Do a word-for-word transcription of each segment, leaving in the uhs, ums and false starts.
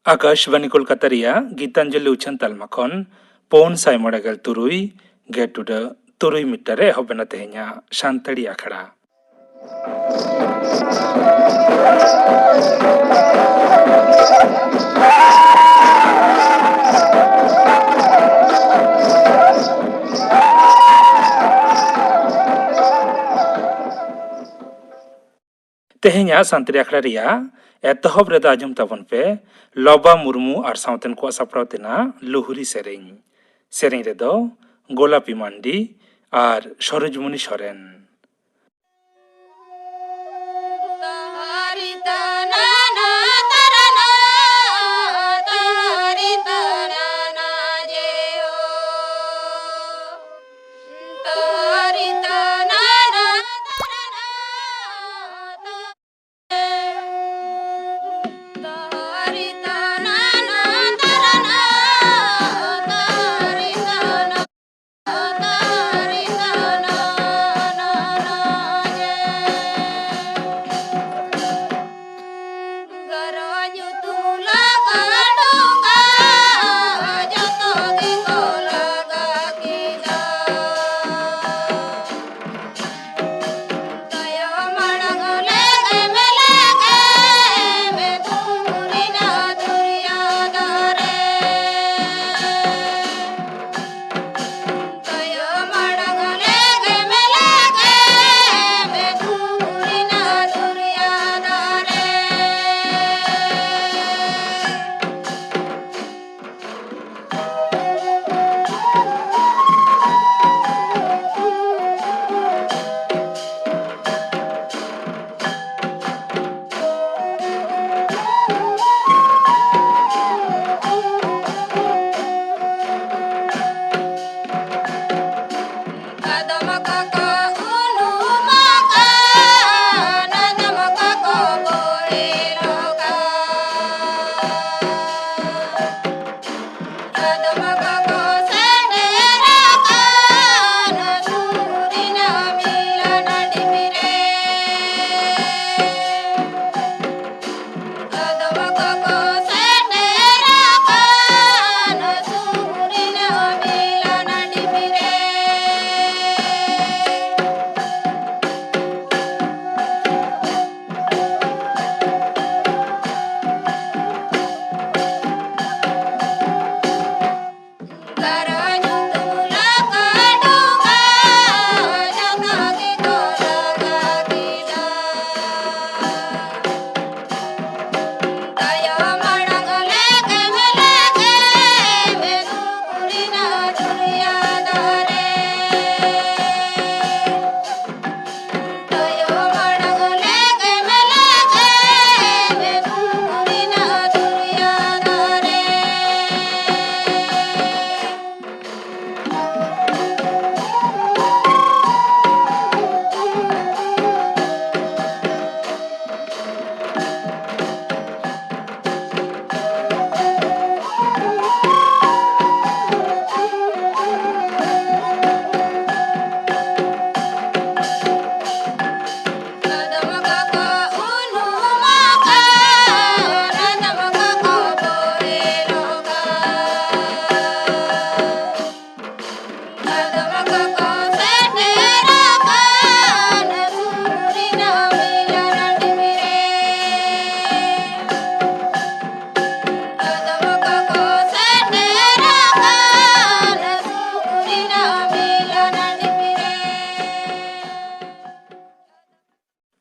ᱟᱠᱟᱥᱵᱟᱱᱤ ᱠᱳᱞᱠᱟᱛᱟ ᱨᱮᱭᱟᱜ ᱜᱤᱛᱟᱧᱡᱚᱞᱤ ᱩᱪᱷᱟᱹᱱ ᱛᱟᱞᱢᱟ ᱠᱷᱚᱱ ᱯᱩᱱ ᱥᱟᱭ ᱢᱚᱬᱮ ᱜᱮᱞ ᱛᱩᱨᱩᱭ ᱜᱮᱞ ᱴᱩᱰᱟᱹᱜ ᱛᱩᱨᱩᱭ ᱢᱤᱴᱟᱨ ᱨᱮ ᱮᱦᱚᱵ ᱮᱱᱟ ᱛᱮᱦᱮᱧᱟᱜ ᱥᱟᱱᱛᱟᱲᱤ ᱟᱠᱷᱲᱟ᱾ ᱛᱮᱦᱮᱧᱟᱜ ᱥᱟᱱᱛᱟᱲᱤ ᱟᱠᱷᱲᱟ ᱨᱮᱭᱟᱜ ᱮᱛᱚᱦᱚᱵ ᱨᱮᱫᱚ ᱟᱸᱡᱚᱢ ᱛᱟᱵᱚᱱ ᱯᱮ ᱞᱚᱵᱟ ᱢᱩᱨᱢᱩ ᱟᱨ ᱥᱟᱶᱛᱮᱱ ᱠᱚᱣᱟᱜ ᱥᱟᱯᱲᱟᱣ ᱛᱮᱱᱟᱜ ᱞᱩᱦᱩᱨᱤ ᱥᱮᱨᱮᱧ᱾ ᱥᱮᱨᱮᱧ ᱨᱮᱫᱚ ᱜᱳᱞᱟᱯᱤ ᱢᱟᱱᱰᱤ ᱟᱨ ᱥᱚᱨᱳᱡᱽᱢᱩᱱᱤ ᱥᱚᱨᱮᱱ᱾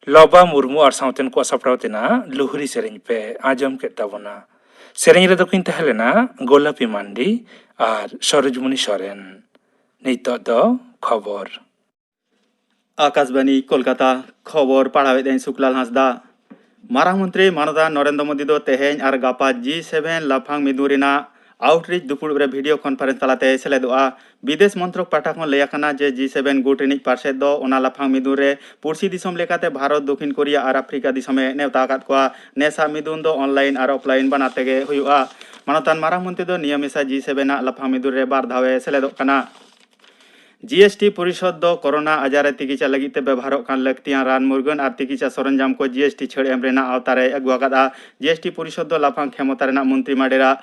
ᱞᱚᱵᱟ ᱢᱩᱨᱢᱩ ᱟᱨ ᱥᱟᱶᱛᱮᱱ ᱠᱚᱣᱟᱜ ᱥᱟᱯᱲᱟᱣ ᱛᱮᱱᱟᱜ ᱞᱩᱦᱨᱤ ᱥᱮᱨᱮᱧ ᱯᱮ ᱟᱸᱡᱚᱢ ᱠᱮᱫ ᱛᱟᱵᱚᱱᱟ᱾ ᱥᱮᱨᱮᱧ ᱨᱮᱫᱚ ᱠᱤᱱ ᱛᱟᱦᱮᱸ ᱞᱮᱱᱟ ᱜᱳᱞᱟᱯᱤ ᱢᱟᱱᱰᱤ ᱟᱨ ᱥᱚᱨᱳᱡᱽᱢᱩᱱᱤ ᱥᱚᱨᱮᱱ᱾ ᱱᱤᱛᱚᱜ ᱫᱚ ᱠᱷᱚᱵᱚᱨ᱾ ᱟᱠᱟᱥᱵᱟᱱᱤ ᱠᱳᱞᱠᱟᱛᱟ, ᱠᱷᱚᱵᱚᱨ ᱯᱟᱲᱦᱟᱣᱮᱫ ᱟᱹᱧ ᱥᱩᱠᱞᱟᱞ ᱦᱟᱸᱥᱫᱟ᱾ ᱢᱟᱨᱟᱝ ᱢᱚᱱᱛᱨᱤ ᱢᱟᱱᱚᱛᱟᱱ ᱱᱚᱨᱮᱱᱫᱨᱚ ᱢᱳᱫᱤ ᱫᱚ ᱛᱮᱦᱮᱧ ᱟᱨ ᱜᱟᱯᱟ ᱡᱤ ᱥᱮᱵᱷᱮᱱ ᱞᱟᱯᱷᱟᱝ ᱢᱤᱫᱩᱱ ᱨᱮᱱᱟᱜ ᱟᱣᱩᱴᱨᱤᱪ ᱫᱩᱯᱩᱲᱩᱵ ᱨᱮ ᱵᱷᱤᱰᱤᱭᱳ ᱠᱚᱱᱯᱷᱟᱨᱮᱱᱥ ᱛᱟᱞᱟᱛᱮ ᱥᱮᱞᱮᱫᱚᱜᱼᱟ᱾ ᱵᱤᱫᱮᱥ ᱢᱚᱱᱛᱨᱚᱠ ᱯᱟᱦᱴᱟ ᱠᱷᱚᱱ ᱞᱟᱹᱭ ᱟᱠᱟᱱᱟ ᱡᱮ ᱡᱤ ᱥᱮᱵᱷᱮᱱ ᱜᱩᱴ ᱨᱤᱱᱤᱡ ᱯᱟᱨᱥᱮᱛ ᱫᱚ ᱚᱱᱟ ᱞᱟᱯᱷᱟᱝ ᱢᱤᱫᱩᱱ ᱨᱮ ᱯᱩᱲᱥᱤ ᱫᱤᱥᱚᱢ ᱞᱮᱠᱟᱛᱮ ᱵᱷᱟᱨᱚᱛ, ᱫᱚᱠᱷᱤᱱ ᱠᱳᱨᱤᱭᱟ ᱟᱨ ᱟᱯᱷᱨᱤᱠᱟ ᱫᱤᱥᱚᱢᱮ ᱱᱮᱣᱛᱟ ᱟᱠᱟᱫ ᱠᱚᱣᱟ᱾ ᱱᱮᱥᱟᱜ ᱢᱤᱫᱩᱱ ᱫᱚ ᱚᱱᱞᱟᱭᱤᱱ ᱟᱨ ᱚᱯᱷᱞᱟᱭᱤᱱ ᱵᱟᱱᱟᱨ ᱛᱮᱜᱮ ᱦᱩᱭᱩᱜᱼᱟ᱾ ᱢᱟᱱᱚᱛᱟᱱ ᱢᱟᱨᱟᱝ ᱢᱚᱱᱛᱨᱤ ᱫᱚ ᱱᱤᱭᱟᱹ ᱢᱮᱥᱟ ᱡᱤ ᱥᱮᱵᱷᱮᱱ ᱟᱜ ᱞᱟᱯᱷᱟᱝ ᱢᱤᱫᱩᱱ ᱨᱮ ᱵᱟᱨ ᱫᱷᱟᱣᱮ ᱥᱮᱞᱮᱫᱚᱜ ᱠᱟᱱᱟ᱾ ᱡᱤ ᱮᱥ ᱴᱤ ᱯᱚᱨᱤᱥᱚᱫ ᱫᱚ ᱠᱳᱨᱳᱱᱟ ᱟᱡᱟᱨ ᱨᱮ ᱛᱤᱠᱤᱪᱷᱟ ᱞᱟᱹᱜᱤᱫ ᱛᱮ ᱵᱮᱵᱚᱦᱟᱨᱚᱜ ᱠᱟᱱ ᱞᱟᱹᱠᱛᱤᱭᱟᱱ ᱨᱟᱱ ᱢᱩᱨᱜᱟᱹᱱ ᱟᱨ ᱛᱤᱠᱤᱪᱷᱟ ᱥᱚᱨᱚᱧᱡᱟᱢ ᱠᱚ ᱡᱤ ᱮᱥ ᱴᱤ ᱪᱷᱟᱹᱲ ᱮᱢ ᱨᱮᱱᱟᱜ ᱟᱣᱛᱟ ᱨᱮ ᱟᱹᱜᱩ ᱟᱠᱟᱫᱼᱟ᱾ ᱡᱤ ᱮᱥ ᱴᱤ ᱯᱚᱨᱤᱥᱚᱫ ᱫᱚ ᱞᱟᱯᱷᱟᱝ ᱠᱷᱮᱢᱚᱛᱟ ᱨᱮᱱᱟᱜ ᱢᱚᱱᱛᱨᱤ ᱢᱟᱰᱮᱨᱟᱜ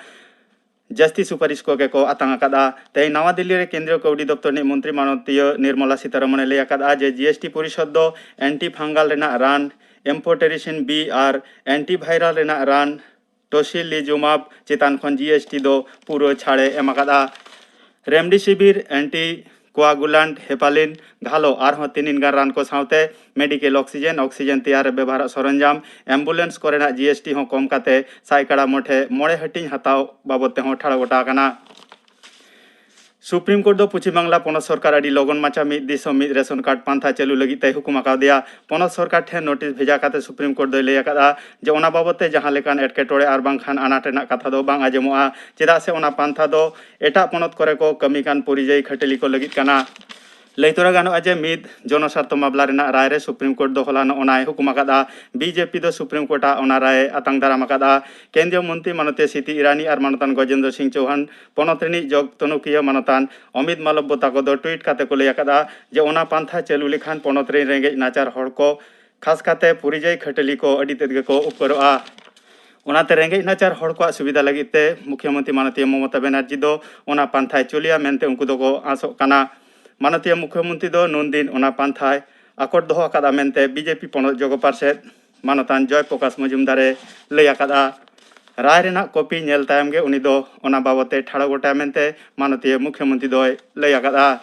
ᱡᱟᱹᱥᱛᱤ ᱥᱩᱯᱟᱨᱤᱥ ᱠᱚᱜᱮ ᱠᱚ ᱟᱛᱟᱝ ᱟᱠᱟᱫᱼᱟ᱾ ᱛᱮᱦᱮᱧ ᱱᱟᱣᱟ ᱫᱤᱞᱞᱤ ᱨᱮ ᱠᱮᱱᱫᱨᱤᱭᱚ ᱠᱟᱹᱣᱰᱤ ᱫᱚᱯᱛᱚᱨ ᱨᱤᱱᱤᱡ ᱢᱚᱱᱛᱨᱤ ᱢᱟᱱᱚᱛᱤᱭᱟᱹ ᱱᱤᱨᱢᱚᱞᱟ ᱥᱤᱛᱟᱨᱚᱢᱚᱱᱮ ᱞᱟᱹᱭ ᱟᱠᱟᱫᱼᱟ ᱡᱮ ᱡᱤ ᱮᱥ ᱴᱤ ᱯᱚᱨᱤᱥᱚᱫ ᱫᱚ ᱮᱱᱴᱤ ᱯᱷᱟᱝᱜᱟᱞ ᱨᱮᱱᱟᱜ ᱨᱟᱱ ᱮᱢᱯᱷᱳᱴᱮᱨᱤᱥᱤᱱ ᱵᱤ ᱟᱨ ᱮᱱᱴᱤ ᱵᱷᱟᱭᱨᱟᱞ ᱨᱮᱱᱟᱜ ᱨᱟᱱ ᱴᱳᱥᱤᱞᱤᱡᱩᱢᱟᱵ ᱪᱮᱛᱟᱱ ᱠᱷᱚᱱ ᱡᱤ ᱮᱥ ᱴᱤ ᱫᱚ ᱯᱩᱨᱟᱹ ᱪᱷᱟᱲᱮ ᱮᱢ ᱟᱠᱟᱫᱼᱟ᱾ ᱨᱮᱢᱰᱤᱥᱤᱵᱷᱤᱨ, ᱮᱱᱴᱤ ᱠᱳᱭᱟᱜᱩᱞᱟᱱᱴ, ᱦᱮᱯᱟᱞᱤᱱ, ᱜᱷᱟᱞᱳ ᱟᱨᱦᱚᱸ ᱛᱤᱱᱤᱱ ᱜᱟᱱ ᱨᱟᱱ ᱠᱚ ᱥᱟᱶᱛᱮ ᱢᱮᱰᱤᱠᱮᱞ ᱚᱠᱥᱤᱡᱮᱱ, ᱚᱠᱥᱤᱡᱮᱱ ᱛᱮᱭᱟᱨ ᱨᱮ ᱵᱮᱵᱚᱦᱟᱨᱚᱜ ᱥᱚᱨᱚᱧᱡᱟᱢ, ᱮᱢᱵᱩᱞᱮᱱᱥ ᱠᱚᱨᱮᱱᱟᱜ ᱡᱤ ᱮᱥ ᱴᱤ ᱦᱚᱸ ᱠᱚᱢ ᱠᱟᱛᱮ ᱥᱟᱭᱠᱟᱲᱟ ᱢᱚᱴᱷᱮ ᱢᱚᱬᱮ ᱦᱟᱹᱴᱤᱧ ᱦᱟᱛᱟᱣ ᱵᱟᱵᱚᱫ ᱛᱮᱦᱚᱸ ᱴᱷᱟᱲᱚ ᱜᱚᱴᱟ ᱟᱠᱟᱱᱟ᱾ ᱥᱩᱯᱨᱤᱢ ᱠᱳᱨᱴ ᱫᱚ ᱯᱚᱪᱷᱤᱢ ᱵᱟᱝᱞᱟ ᱯᱚᱱᱚᱛ ᱥᱚᱨᱠᱟᱨ ᱟᱹᱰᱤ ᱞᱚᱜᱚᱱ ᱢᱟᱪᱷᱟ ᱢᱤᱫ ᱫᱤᱥᱚᱢ ᱢᱤᱫ ᱨᱮᱥᱚᱱ ᱠᱟᱨᱰ ᱯᱟᱱᱛᱷᱟ ᱪᱟᱹᱞᱩ ᱞᱟᱹᱜᱤᱫ ᱛᱮᱭ ᱦᱩᱠᱩᱢ ᱟᱠᱟᱣᱫᱮᱭᱟ᱾ ᱯᱚᱱᱚᱛ ᱥᱚᱨᱠᱟᱨ ᱴᱷᱮᱱ ᱱᱳᱴᱤᱥ ᱵᱷᱮᱡᱟ ᱠᱟᱛᱮ ᱥᱩᱯᱨᱤᱢ ᱠᱳᱨᱴ ᱫᱚᱭ ᱞᱟᱹᱭ ᱟᱠᱟᱫᱼᱟ ᱡᱮ ᱚᱱᱟ ᱵᱟᱵᱚᱫ ᱛᱮ ᱡᱟᱦᱟᱸ ᱞᱮᱠᱟᱱ ᱮᱴᱠᱮᱴᱚᱬᱮ ᱟᱨ ᱵᱟᱝᱠᱷᱟᱱ ᱟᱱᱟᱴ ᱨᱮᱱᱟᱜ ᱠᱟᱛᱷᱟ ᱫᱚ ᱵᱟᱝ ᱟᱸᱡᱚᱢᱚᱜᱼᱟ, ᱪᱮᱫᱟᱜ ᱥᱮ ᱚᱱᱟ ᱯᱟᱱᱛᱷᱟ ᱫᱚ ᱮᱴᱟᱜ ᱯᱚᱱᱚᱛ ᱠᱚᱨᱮ ᱠᱚ ᱠᱟᱹᱢᱤ ᱠᱟᱱ ᱯᱚᱨᱤᱡᱟᱭᱤ ᱠᱷᱟᱹᱴᱟᱹᱞᱤ ᱠᱚ ᱞᱟᱹᱜᱤᱫ ᱠᱟᱱᱟ᱾ ᱞᱟᱹᱭ ᱛᱚᱨᱟ ᱜᱟᱱᱚᱜᱼᱟ ᱡᱮ ᱢᱤᱫ ᱡᱚᱱᱚᱥᱟᱨᱛᱷᱚ ᱢᱟᱢᱞᱟ ᱨᱮᱱᱟᱜ ᱨᱟᱭ ᱨᱮ ᱥᱩᱯᱨᱤᱢ ᱠᱳᱨᱴ ᱫᱚ ᱦᱚᱞᱟᱱᱚᱜ ᱚᱱᱟᱭ ᱦᱩᱠᱩᱢ ᱟᱠᱟᱫᱼᱟ᱾ ᱵᱤ ᱡᱮ ᱯᱤ ᱫᱚ ᱥᱩᱯᱨᱤᱢ ᱠᱳᱨᱴ ᱟᱜ ᱚᱱᱟ ᱨᱟᱭ ᱮ ᱟᱛᱟᱝ ᱫᱟᱨᱟᱢ ᱟᱠᱟᱫᱼᱟ᱾ ᱠᱮᱱᱫᱨᱤᱭᱚ ᱢᱚᱱᱛᱨᱤ ᱢᱟᱱᱚᱛᱤᱭᱟᱹ ᱥᱤᱛᱤ ᱤᱨᱟᱱᱤ ᱟᱨ ᱢᱟᱱᱚᱛᱟᱱ ᱜᱚᱡᱮᱱᱫᱨᱚ ᱥᱤᱝ ᱪᱳᱣᱦᱟᱱ, ᱯᱚᱱᱚᱛ ᱨᱤᱱᱤᱡ ᱡᱚᱜᱽ ᱛᱚᱱᱩᱠᱤᱭᱟᱹ ᱢᱟᱱᱚᱛᱟᱱ ᱚᱢᱤᱛ ᱢᱟᱞᱚᱵᱽᱵᱚ ᱛᱟᱠᱚ ᱫᱚ ᱴᱩᱭᱤᱴ ᱠᱟᱛᱮ ᱠᱚ ᱞᱟᱹᱭ ᱟᱠᱟᱫᱼᱟ ᱡᱮ ᱚᱱᱟ ᱯᱟᱱᱛᱷᱟ ᱪᱟᱹᱞᱩ ᱞᱮᱠᱷᱟᱱ ᱯᱚᱱᱚᱛ ᱨᱤᱱ ᱨᱮᱸᱜᱮᱡ ᱱᱟᱪᱟᱨ ᱦᱚᱲ ᱠᱚ, ᱠᱷᱟᱥ ᱠᱟᱛᱮ ᱯᱚᱨᱤᱡᱟᱭᱤ ᱠᱷᱟᱹᱴᱟᱹᱞᱤ ᱠᱚ ᱟᱹᱰᱤ ᱛᱮᱫ ᱜᱮᱠᱚ ᱩᱯᱠᱟᱹᱨᱚᱜᱼᱟ᱾ ᱚᱱᱟᱛᱮ ᱨᱮᱸᱜᱮᱡ ᱱᱟᱪᱟᱨ ᱦᱚᱲ ᱠᱚᱣᱟᱜ ᱥᱩᱵᱤᱫᱷᱟ ᱞᱟᱹᱜᱤᱫ ᱛᱮ ᱢᱩᱠᱷᱭᱟᱹ ᱢᱚᱱᱛᱨᱤ ᱢᱟᱱᱚᱛᱤᱭᱟᱹ ᱢᱚᱢᱚᱛᱟ ᱵᱮᱱᱟᱨᱡᱤ ᱫᱚ ᱚᱱᱟ ᱯᱟᱱᱛᱷᱟᱭ ᱪᱟᱹᱞᱩᱭᱟ ᱢᱮᱱᱛᱮ ᱩᱱᱠᱩ ᱫᱚᱠᱚ ᱟᱸᱥᱚᱜ ᱠᱟᱱᱟ᱾ ᱢᱟᱱᱚᱛᱤᱭᱟᱹ ᱢᱩᱠᱷᱭᱟᱹ ᱢᱚᱱᱛᱨᱤ ᱫᱚ ᱱᱩᱱᱫᱤᱱ ᱚᱱᱟ ᱯᱟᱱᱛᱷᱟᱭ ᱟᱠᱚᱴ ᱫᱚᱦᱚ ᱟᱠᱟᱫᱼᱟ ᱢᱮᱱᱛᱮ ᱵᱤ ᱡᱮ ᱯᱤ ᱯᱚᱱᱚᱛ ᱡᱚᱜᱚ ᱯᱟᱨᱥᱮᱫ ᱢᱟᱱᱚᱛᱟᱱ ᱡᱚᱭ ᱯᱨᱚᱠᱟᱥ ᱢᱚᱡᱩᱢᱫᱟᱨᱮ ᱞᱟᱹᱭ ᱟᱠᱟᱫᱼᱟ᱾ ᱨᱟᱭ ᱨᱮᱱᱟᱜ ᱠᱚᱯᱤ ᱧᱮᱞ ᱛᱟᱭᱚᱢ ᱜᱮ ᱩᱱᱤ ᱫᱚ ᱚᱱᱟ ᱵᱟᱵᱚᱛ ᱛᱮ ᱴᱷᱟᱲᱚ ᱜᱚᱴᱟᱭᱟ ᱢᱮᱱᱛᱮ ᱢᱟᱱᱚᱛᱤᱭᱟᱹ ᱢᱩᱠᱷᱭᱟᱹ ᱢᱚᱱᱛᱨᱤ ᱫᱚᱭ ᱞᱟᱹᱭ ᱟᱠᱟᱫᱼᱟ᱾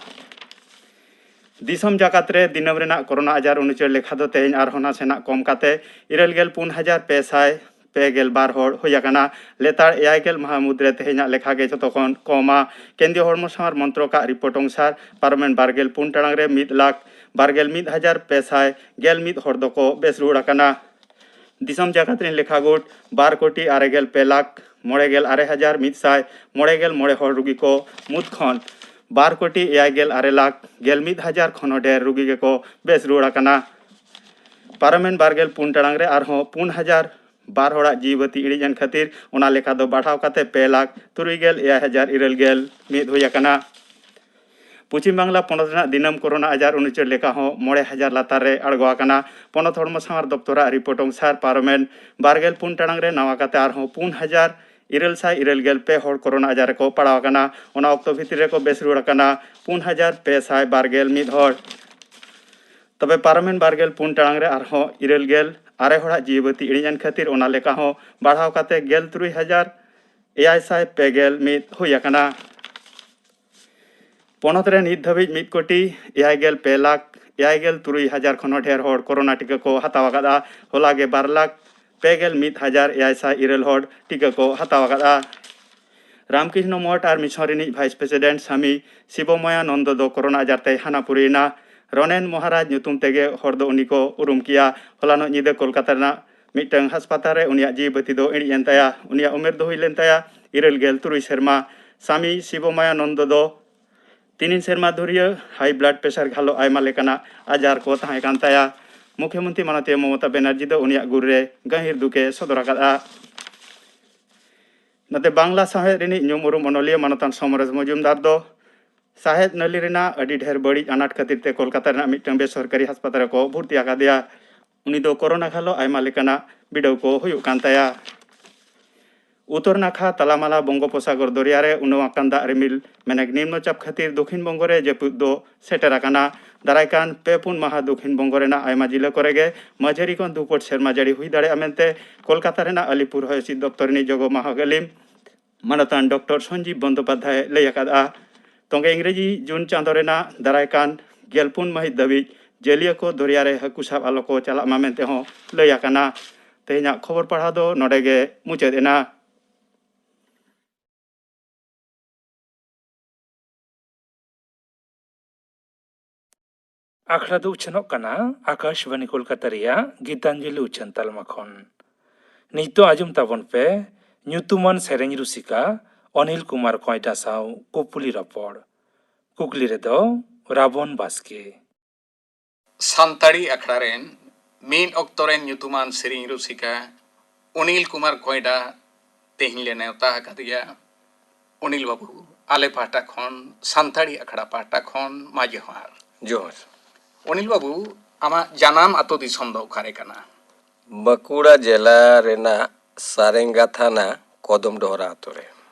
ᱫᱤᱥᱚᱢ ᱡᱟᱠᱟᱛ ᱨᱮ ᱫᱤᱱᱟᱹᱢ ᱨᱮᱱᱟᱜ ᱠᱳᱨᱳᱱᱟ ᱟᱡᱟᱨ ᱩᱱᱩᱪᱟᱹᱨ ᱞᱮᱠᱷᱟ ᱫᱚ ᱛᱮᱦᱮᱧ ᱟᱨᱦᱚᱸ ᱱᱟᱥᱮᱱᱟᱜ ᱠᱚᱢ ᱠᱟᱛᱮ ᱤᱨᱟᱹᱞ ᱜᱮᱞ ᱯᱩᱱ ᱦᱟᱡᱟᱨ ᱯᱮ ᱥᱟᱭ ᱯᱮ ᱜᱮᱞ ᱵᱟᱨ ᱦᱚᱲ ᱦᱩᱭ ᱟᱠᱟᱱᱟ᱾ ᱞᱮᱛᱟᱲ ᱮᱭᱟᱭ ᱜᱮᱞ ᱢᱟᱦᱟ ᱢᱩᱫᱽᱨᱮ ᱛᱮᱦᱮᱧᱟᱜ ᱞᱮᱠᱷᱟ ᱜᱮ ᱡᱷᱚᱛᱚ ᱠᱷᱚᱱ ᱠᱚᱢᱟ᱾ ᱠᱮᱱᱫᱨᱤᱭᱚ ᱦᱚᱲᱢᱚ ᱥᱟᱶᱟᱨ ᱢᱚᱱᱛᱨᱚᱠᱟᱜ ᱨᱤᱯᱳᱨᱴ ᱚᱱᱩᱥᱟᱨ ᱯᱟᱨᱚᱢᱮᱱ ᱵᱟᱨ ᱜᱮᱞ ᱯᱩᱱ ᱴᱟᱲᱟᱝ ᱨᱮ ᱢᱤᱫ ᱞᱟᱠᱷ ᱵᱟᱨ ᱜᱮᱞ ᱢᱤᱫ ᱦᱟᱡᱟᱨ ᱯᱮ ᱥᱟᱭ ᱜᱮᱞ ᱢᱤᱫ ᱦᱚᱲ ᱫᱚᱠᱚ ᱵᱮᱥ ᱨᱩᱣᱟᱹᱲ ᱟᱠᱟᱱᱟ᱾ ᱫᱤᱥᱚᱢ ᱡᱟᱠᱟᱛ ᱨᱮᱱ ᱞᱮᱠᱷᱟ ᱜᱩᱴ ᱵᱟᱨ ᱠᱳᱴᱤ ᱟᱨᱮ ᱜᱮᱞ ᱯᱮ ᱞᱟᱠᱷ ᱢᱚᱬᱮ ᱜᱮᱞ ᱟᱨᱮ ᱦᱟᱡᱟᱨ ᱢᱤᱫ ᱥᱟᱭ ᱢᱚᱬᱮ ᱜᱮᱞ ᱢᱚᱬᱮ ᱦᱚᱲ ᱨᱩᱜᱤ ᱠᱚ ᱢᱩᱫᱽ ᱠᱷᱚᱱ ᱵᱟᱨ ᱠᱳᱴᱤ ᱮᱭᱟᱭ ᱜᱮᱞ ᱟᱨᱮ ᱞᱟᱠᱷ ᱜᱮᱞ ᱢᱤᱫ ᱦᱟᱡᱟᱨ ᱠᱷᱚᱱ ᱦᱚᱸ ᱰᱷᱮᱨ ᱨᱩᱜᱤ ᱜᱮᱠᱚ ᱵᱮᱥ ᱨᱩᱣᱟᱹᱲ ᱟᱠᱟᱱᱟ᱾ ᱯᱟᱨᱚᱢᱮᱱ ᱵᱟᱨ ᱜᱮᱞ ᱯᱩᱱ ᱴᱟᱲᱟᱝ ᱨᱮ ᱟᱨᱦᱚᱸ ᱯᱩᱱ ᱦᱟᱡᱟᱨ ᱵᱟᱨ ᱦᱚᱲᱟᱜ ᱡᱤᱣᱤ ᱵᱟᱹᱛᱤ ᱤᱬᱤᱡ ᱮᱱ ᱠᱷᱟᱹᱛᱤᱨ ᱚᱱᱟ ᱞᱮᱠᱷᱟ ᱫᱚ ᱵᱟᱲᱦᱟᱣ ᱠᱟᱛᱮ ᱯᱮ ᱞᱟᱠᱷ ᱛᱩᱨᱩᱭ ᱜᱮᱞ ᱮᱭᱟᱭ ᱦᱟᱡᱟᱨ ᱤᱨᱟᱹᱞ ᱜᱮᱞ ᱢᱤᱫ ᱦᱩᱭ ᱟᱠᱟᱱᱟ᱾ ᱯᱚᱪᱷᱤᱢ ᱵᱟᱝᱞᱟ ᱯᱚᱱᱚᱛ ᱨᱮᱱᱟᱜ ᱫᱤᱱᱟᱹᱢ ᱠᱳᱨᱳᱱᱟ ᱟᱡᱟᱨ ᱩᱱᱩᱪᱟᱹᱨ ᱞᱮᱠᱷᱟ ᱦᱚᱸ ᱢᱚᱬᱮ ᱦᱟᱡᱟᱨ ᱞᱟᱛᱟᱨ ᱨᱮ ᱟᱬᱜᱚ ᱟᱠᱟᱱᱟ᱾ ᱯᱚᱱᱚᱛ ᱦᱚᱲᱢᱚ ᱥᱟᱶᱟᱨ ᱫᱚᱯᱛᱚᱨᱟᱜ ᱨᱤᱯᱳᱨᱴ ᱚᱱᱩᱥᱟᱨ ᱯᱟᱨᱚᱢᱮᱱ ᱵᱟᱨ ᱜᱮᱞ ᱯᱩᱱ ᱴᱟᱲᱟᱝ ᱨᱮ ᱱᱟᱣᱟ ᱠᱟᱛᱮ ᱟᱨᱦᱚᱸ ᱯᱩᱱ ᱦᱟᱡᱟᱨ ᱤᱨᱟᱹᱞ ᱥᱟᱭ ᱤᱨᱟᱹᱞ ᱜᱮᱞ ᱯᱮ ᱦᱚᱲ ᱠᱳᱨᱳᱱᱟ ᱟᱡᱟᱨ ᱨᱮᱠᱚ ᱯᱟᱲᱟᱣ ᱟᱠᱟᱱᱟ᱾ ᱚᱱᱟ ᱚᱠᱛᱚ ᱵᱷᱤᱛᱤᱨ ᱨᱮᱠᱚ ᱵᱮᱥ ᱨᱩᱣᱟᱹᱲ ᱟᱠᱟᱱᱟ ᱯᱩᱱ ᱦᱟᱡᱟᱨ ᱯᱮ ᱥᱟᱭ ᱵᱟᱨ ᱜᱮᱞ ᱢᱤᱫ ᱦᱚᱲ᱾ ᱛᱚᱵᱮ ᱯᱟᱨᱚᱢᱮᱱ ᱵᱟᱨ ᱜᱮᱞ ᱯᱩᱱ ᱴᱟᱲᱟᱝ ᱨᱮ ᱟᱨᱦᱚᱸ ᱤᱨᱟᱹᱞ ᱜᱮᱞ ᱟᱨᱮ ᱦᱚᱲᱟᱜ ᱡᱤᱣᱤ ᱵᱟᱹᱛᱤ ᱤᱬᱤᱡ ᱮᱱ ᱠᱷᱟᱹᱛᱤᱨ ᱚᱱᱟ ᱞᱮᱠᱷᱟ ᱦᱚᱸ ᱵᱟᱲᱦᱟᱣ ᱠᱟᱛᱮ ᱜᱮᱞ ᱛᱩᱨᱩᱭ ᱦᱟᱡᱟᱨ ᱮᱭᱟᱭ ᱥᱟᱭ ᱯᱮ ᱜᱮᱞ ᱢᱤᱫ ᱦᱩᱭ ᱟᱠᱟᱱᱟ᱾ ᱯᱚᱱᱚᱛ ᱨᱮ ᱱᱤᱛ ᱫᱷᱟᱹᱵᱤᱡ ᱢᱤᱫ ᱠᱳᱴᱤ ᱮᱭᱟᱭ ᱜᱮᱞ ᱯᱮ ᱞᱟᱠᱷ ᱮᱭᱟᱭ ᱜᱮᱞ ᱛᱩᱨᱩᱭ ᱦᱟᱡᱟᱨ ᱠᱷᱚᱱ ᱦᱚᱸ ᱰᱷᱮᱨ ᱦᱚᱲ ᱠᱳᱨᱳᱱᱟ ᱴᱤᱠᱟᱹ ᱠᱚ ᱦᱟᱛᱟᱣ ᱟᱠᱟᱫᱼᱟ᱾ ᱦᱚᱞᱟ ᱜᱮ ᱵᱟᱨ ᱞᱟᱠᱷ ᱯᱮ ᱜᱮᱞ ᱢᱤᱫ ᱦᱟᱡᱟᱨ ᱮᱭᱟᱭ ᱥᱟᱭ ᱤᱨᱟᱹᱞ ᱦᱚᱲ ᱴᱤᱠᱟᱹ ᱠᱚ ᱦᱟᱛᱟᱣ ᱟᱠᱟᱫᱼᱟ᱾ ᱨᱟᱢᱠᱨᱤᱥᱱᱚ ᱢᱚᱴᱷ ᱟᱨ ᱢᱤᱥᱚᱱ ᱨᱤᱱᱤᱡ ᱵᱷᱟᱭᱤᱥ ᱯᱨᱮᱥᱤᱰᱮᱱᱴ ᱥᱟᱢᱤ ᱥᱤᱵᱚᱢᱚᱭᱟᱱᱚᱱᱫᱚ ᱫᱚ ᱠᱳᱨᱳᱱᱟ ᱟᱡᱟᱨ ᱛᱮᱭ ᱦᱟᱱᱟ ᱯᱩᱨᱤᱭᱮᱱᱟ᱾ ᱨᱚᱱᱮᱱ ᱢᱚᱦᱟᱨᱟᱡᱽ ᱧᱩᱛᱩᱢ ᱛᱮᱜᱮ ᱦᱚᱲ ᱫᱚ ᱩᱱᱤ ᱠᱚ ᱩᱨᱩᱢ ᱠᱮᱭᱟ᱾ ᱦᱚᱞᱟᱱᱚᱜ ᱧᱤᱫᱟᱹ ᱠᱳᱞᱠᱟᱛᱟ ᱨᱮᱱᱟᱜ ᱢᱤᱫᱴᱟᱝ ᱦᱟᱥᱯᱟᱛᱟᱞ ᱨᱮ ᱩᱱᱤᱭᱟᱜ ᱡᱤᱣᱤ ᱵᱟᱹᱛᱤ ᱫᱚ ᱤᱬᱤᱡ ᱮᱱ ᱛᱟᱭᱟ᱾ ᱩᱱᱤᱭᱟᱜ ᱩᱢᱮᱨ ᱫᱚ ᱦᱩᱭ ᱞᱮᱱ ᱛᱟᱭᱟ ᱤᱨᱟᱹᱞ ᱜᱮᱞ ᱛᱩᱨᱩᱭ ᱥᱮᱨᱢᱟ᱾ ᱥᱟᱢᱤ ᱥᱤᱵᱚᱢᱚᱭᱟᱱᱚᱱᱫᱚ ᱫᱚ ᱛᱤᱱᱤᱱ ᱥᱮᱨᱢᱟ ᱫᱷᱩᱨᱤᱭᱟᱹ ᱦᱟᱭ ᱵᱞᱟᱰ ᱯᱨᱮᱥᱟᱨ ᱜᱷᱟᱞᱚ ᱟᱭᱢᱟ ᱞᱮᱠᱟᱱᱟᱜ ᱟᱡᱟᱨ ᱠᱚ ᱛᱟᱦᱮᱸ ᱠᱟᱱ ᱛᱟᱭᱟ᱾ ᱢᱩᱠᱷᱭᱚᱢᱚᱱᱛᱨᱤ ᱢᱟᱱᱚᱛᱤᱭᱟᱹ ᱢᱚᱢᱚᱛᱟ ᱵᱮᱱᱟᱨᱡᱤ ᱫᱚ ᱩᱱᱤᱭᱟᱜ ᱜᱩᱨ ᱨᱮ ᱜᱟᱹᱦᱤᱨ ᱫᱩᱠᱮ ᱥᱚᱫᱚᱨ ᱟᱠᱟᱫᱼᱟ᱾ ᱱᱚᱛᱮ ᱵᱟᱝᱞᱟ ᱥᱟᱶᱦᱮᱫ ᱨᱤᱱᱤᱡ ᱧᱩᱢ ᱩᱨᱩᱢ ᱚᱱᱚᱞᱤᱭᱟᱹ ᱢᱟᱱᱚᱛᱟᱱ ᱥᱚᱢᱨᱮᱥ ᱢᱚᱡᱩᱢᱫᱟᱨ ᱫᱚ ᱥᱟᱦᱮᱫ ᱱᱟᱹᱞᱤ ᱨᱮᱱᱟᱜ ᱟᱹᱰᱤ ᱰᱷᱮᱨ ᱵᱟᱹᱲᱤᱡ ᱟᱱᱟᱴ ᱠᱷᱟᱹᱛᱤᱨ ᱛᱮ ᱠᱳᱞᱠᱟᱛᱟ ᱨᱮᱱᱟᱜ ᱢᱤᱫᱴᱟᱝ ᱵᱮᱥᱚᱨᱠᱟᱨᱤ ᱦᱟᱥᱯᱟᱛᱟᱞ ᱨᱮᱠᱚ ᱵᱷᱚᱨᱛᱤ ᱟᱠᱟᱫᱮᱭᱟ᱾ ᱩᱱᱤ ᱫᱚ ᱠᱳᱨᱳᱱᱟ ᱜᱷᱟᱞᱚ ᱟᱭᱢᱟ ᱞᱮᱠᱟᱱᱟᱜ ᱵᱤᱰᱟᱹᱣ ᱠᱚ ᱦᱩᱭᱩᱜ ᱠᱟᱱ ᱛᱟᱭᱟ᱾ ᱩᱛᱛᱚᱨ ᱱᱟᱠᱷᱟ ᱛᱟᱞᱟᱢᱟᱞᱟ ᱵᱚᱝᱜᱳᱯᱚᱥᱟᱜᱚᱨ ᱫᱚᱨᱭᱟ ᱨᱮ ᱩᱱᱟᱹᱣ ᱟᱠᱟᱱ ᱫᱟᱜ ᱨᱤᱢᱤᱞ ᱢᱮᱱᱮᱠ ᱱᱤᱢᱱᱚ ᱪᱟᱯ ᱠᱷᱟᱹᱛᱤᱨ ᱫᱚᱠᱷᱤᱱ ᱵᱚᱝᱜᱚ ᱨᱮ ᱡᱟᱹᱯᱩᱫ ᱫᱚ ᱥᱮᱴᱮᱨ ᱟᱠᱟᱱᱟ᱾ ᱫᱟᱨᱟᱭ ᱠᱟᱱ ᱯᱮ ᱯᱩᱱ ᱢᱟᱦᱟ ᱫᱚᱠᱷᱤᱱ ᱵᱚᱝᱜᱚ ᱨᱮᱱᱟᱜ ᱟᱭᱢᱟ ᱡᱤᱞᱟᱹ ᱠᱚᱨᱮ ᱜᱮ ᱢᱟᱹᱡᱷᱟᱹᱨᱤ ᱠᱷᱚᱱ ᱫᱷᱩᱯᱚᱴ ᱥᱮᱨᱢᱟ ᱡᱟᱹᱲᱤ ᱦᱩᱭ ᱫᱟᱲᱮᱭᱟᱜᱼᱟ ᱢᱮᱱᱛᱮ ᱠᱳᱞᱠᱟᱛᱟ ᱨᱮᱱᱟᱜ ᱟᱞᱤᱯᱩᱨ ᱦᱚᱭ ᱦᱤᱸᱥᱤᱫ ᱫᱚᱯᱛᱚᱨ ᱨᱤᱱᱤᱡ ᱡᱚᱜᱚ ᱢᱟᱦᱟ ᱜᱟᱹᱞᱤᱢ ᱢᱟᱱᱚᱛᱟᱱ ᱰᱚᱠᱴᱚᱨ ᱥᱚᱧᱡᱤᱵ ᱵᱚᱱᱫᱳᱯᱟᱫᱷᱭᱟᱭ ᱞᱟᱹᱭ ᱟᱠᱟᱫᱼᱟ᱾ ᱛᱚᱸᱜᱮ ᱤᱝᱨᱮᱡᱤ ᱡᱩᱱ ᱪᱟᱸᱫᱚ ᱨᱮᱱᱟᱜ ᱫᱟᱨᱟᱭ ᱠᱟᱱ ᱜᱮᱞ ᱯᱩᱱ ᱢᱟᱹᱦᱤᱛ ᱫᱷᱟᱹᱵᱤᱡ ᱡᱟᱹᱞᱤᱭᱟᱹ ᱠᱚ ᱫᱚᱨᱭᱟ ᱨᱮ ᱦᱟᱹᱠᱩ ᱥᱟᱵ ᱟᱞᱚ ᱠᱚ ᱪᱟᱞᱟᱜ ᱢᱟ ᱢᱮᱱᱛᱮ ᱦᱚᱸ ᱞᱟᱹᱭ ᱟᱠᱟᱱᱟ᱾ ᱛᱮᱦᱮᱧᱟᱜ ᱠᱷᱚᱵᱚᱨ ᱯᱟᱲᱦᱟᱣ ᱫᱚ ᱱᱚᱰᱮ ᱜᱮ ᱢᱩᱪᱟᱹᱫ ᱮᱱᱟ᱾ ᱟᱠᱷᱲᱟ ᱫᱚ ᱩᱪᱷᱟᱹᱱᱚᱜ ᱠᱟᱱᱟ ᱟᱠᱟᱥᱵᱟᱱᱤ ᱠᱳᱞᱠᱟᱛᱟ ᱨᱮᱭᱟᱜ ᱜᱤᱛᱟᱧᱡᱚᱞᱤ ᱩᱪᱷᱟᱹᱱ ᱛᱟᱞᱢᱟ ᱠᱷᱚᱱ᱾ ᱱᱤᱛᱚᱜ ᱟᱸᱡᱚᱢ ᱛᱟᱵᱚᱱ ᱯᱮ ᱧᱩᱛᱩᱢᱟᱱ ᱥᱮᱨᱮᱧ ᱨᱩᱥᱤᱠᱟ ᱚᱱᱤᱞ ᱠᱩᱢᱟᱨ ᱠᱚᱭᱰᱟ ᱥᱟᱶ ᱠᱩᱯᱩᱞᱤ ᱨᱚᱯᱚᱲ᱾ ᱠᱩᱠᱞᱤ ᱨᱮᱫᱚ ᱨᱟᱵᱚᱱ ᱵᱟᱥᱠᱮ᱾ ᱥᱟᱱᱛᱟᱲᱤ ᱟᱠᱷᱲᱟ ᱨᱮᱱ ᱢᱤᱫ ᱚᱠᱛᱚ ᱨᱮᱱ ᱧᱩᱛᱩᱢᱟᱱ ᱥᱮᱨᱮᱧ ᱨᱩᱥᱤᱠᱟ ᱚᱱᱤᱞ ᱠᱩᱢᱟᱨ ᱠᱚᱭᱰᱟ ᱛᱮᱦᱮᱧ ᱞᱮ ᱱᱮᱣᱛᱟ ᱟᱠᱟᱫᱮᱭᱟ᱾ ᱚᱱᱤᱞ ᱵᱟᱹᱵᱩ, ᱟᱞᱮ ᱯᱟᱦᱴᱟ ᱠᱷᱚᱱ, ᱥᱟᱱᱛᱟᱲᱤ ᱟᱠᱷᱲᱟ ᱯᱟᱦᱴᱟ ᱠᱷᱚᱱ ᱢᱟ ᱡᱚᱦᱟᱨ᱾ ᱡᱚᱦᱟᱨ᱾ ᱚᱱᱤᱞ ᱵᱟᱹᱵᱩ, ᱟᱢᱟᱜ ᱡᱟᱱᱟᱢ ᱟᱛᱳ ᱫᱤᱥᱚᱢ ᱫᱚ ᱚᱠᱟᱨᱮ ᱠᱟᱱᱟ? ᱵᱟᱸᱠᱩᱲᱟ ᱡᱮᱞᱟ ᱨᱮᱱᱟᱜ ᱥᱟᱨᱮᱝᱜᱟ ᱛᱷᱟᱱᱟ ᱠᱚᱫᱚᱢ ᱰᱚᱦᱨᱟ ᱟᱛᱳ ᱨᱮ᱾